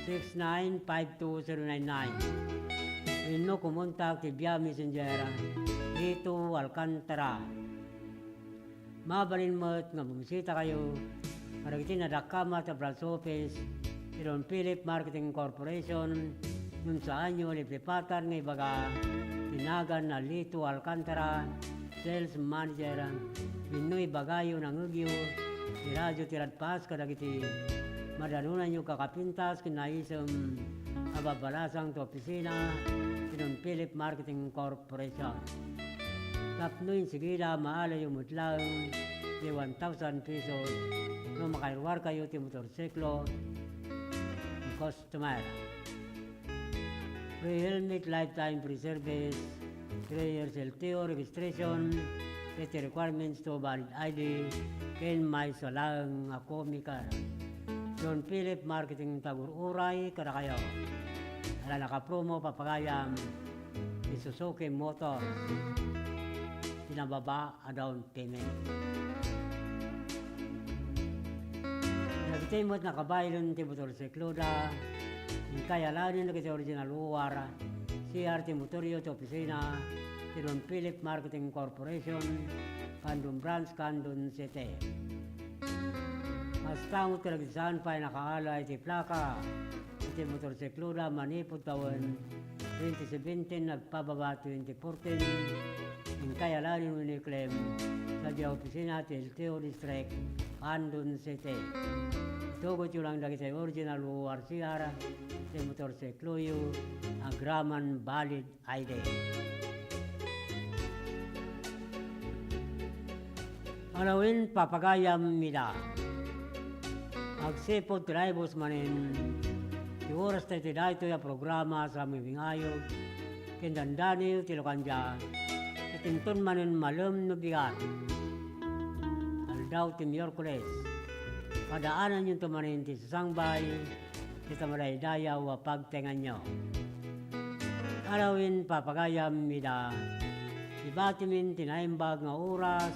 six nine five two zero nine nine. Wenno kumontak ti via messenger, Lito Alcantara. Mabalin met nga bumisitakayo kadagiti nadakkel a branch office ti Don Philip Marketing Corporation, ngem saanyo a liplipatan nga ibaga ti nagan a Lito Alcantara, sales manager, wenno ibagayo nangngegyo ti radio ti Radpas kadagiti madanonanyo kakapintas ken naisem a babbalasang ti opisina ti Don Philip Marketing Corporation. Tapno insigida, maalayo met laeng ti one thousand pesos no makairuarkayo ti motorsiklo ti customer. Free helmet, lifetime free service, three years L T O registration, ket ti requirements to valid I D, ken maysa laeng a comic card. Don Philip Marketing, tagur-uray kadakayo. Ala, nakapromo, papagayam, ti Suzuki Motors. Ti nababa a down payment. Dagiti met nakabaylen ti motorsikloda, inkay alaenen dagiti original O R, C R ti motoryo ti opisina ti Don Philip Marketing Corporation, Candon Branch, Candon City. Kasta met kadagiti saan pay nakaala iti plaka iti motorsikloda manipud tawen twenty seventeen agpababa twenty fourteen, inkay alaenen wenno i-claim sadiay opisina ti L T O District, Candon City. Itugotyo lang dagiti original O R C R ti motorsikloyo agraman valid I D. Alawen, papagayam, ida. Agsipud ti naibus manen ti oras ta iti daytoy a programa, sa mabingayog ken dandaniw ti lukandia, ket inton manen malem no bigat, aldaw ti Miyerkules, padaananyonto manen ti sasangbay ita madaydayaw a pagtengnganyo. Arawin papagayam ida, ibatimin ti naimbag nga oras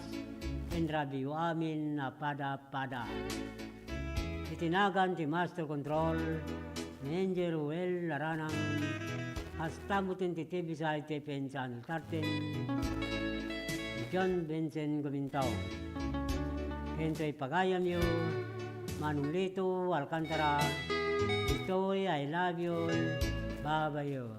ken radioamin a pada-pada. Iti nagan ti Master Control, ni Angel Ruel Laranang, kasta met ti T V side T P N Channel thirteen, ni John Vincent Gumintaw. Ken toy pagayamyo, Manong Lito Alcantara, ditoy I Love You, Babayo.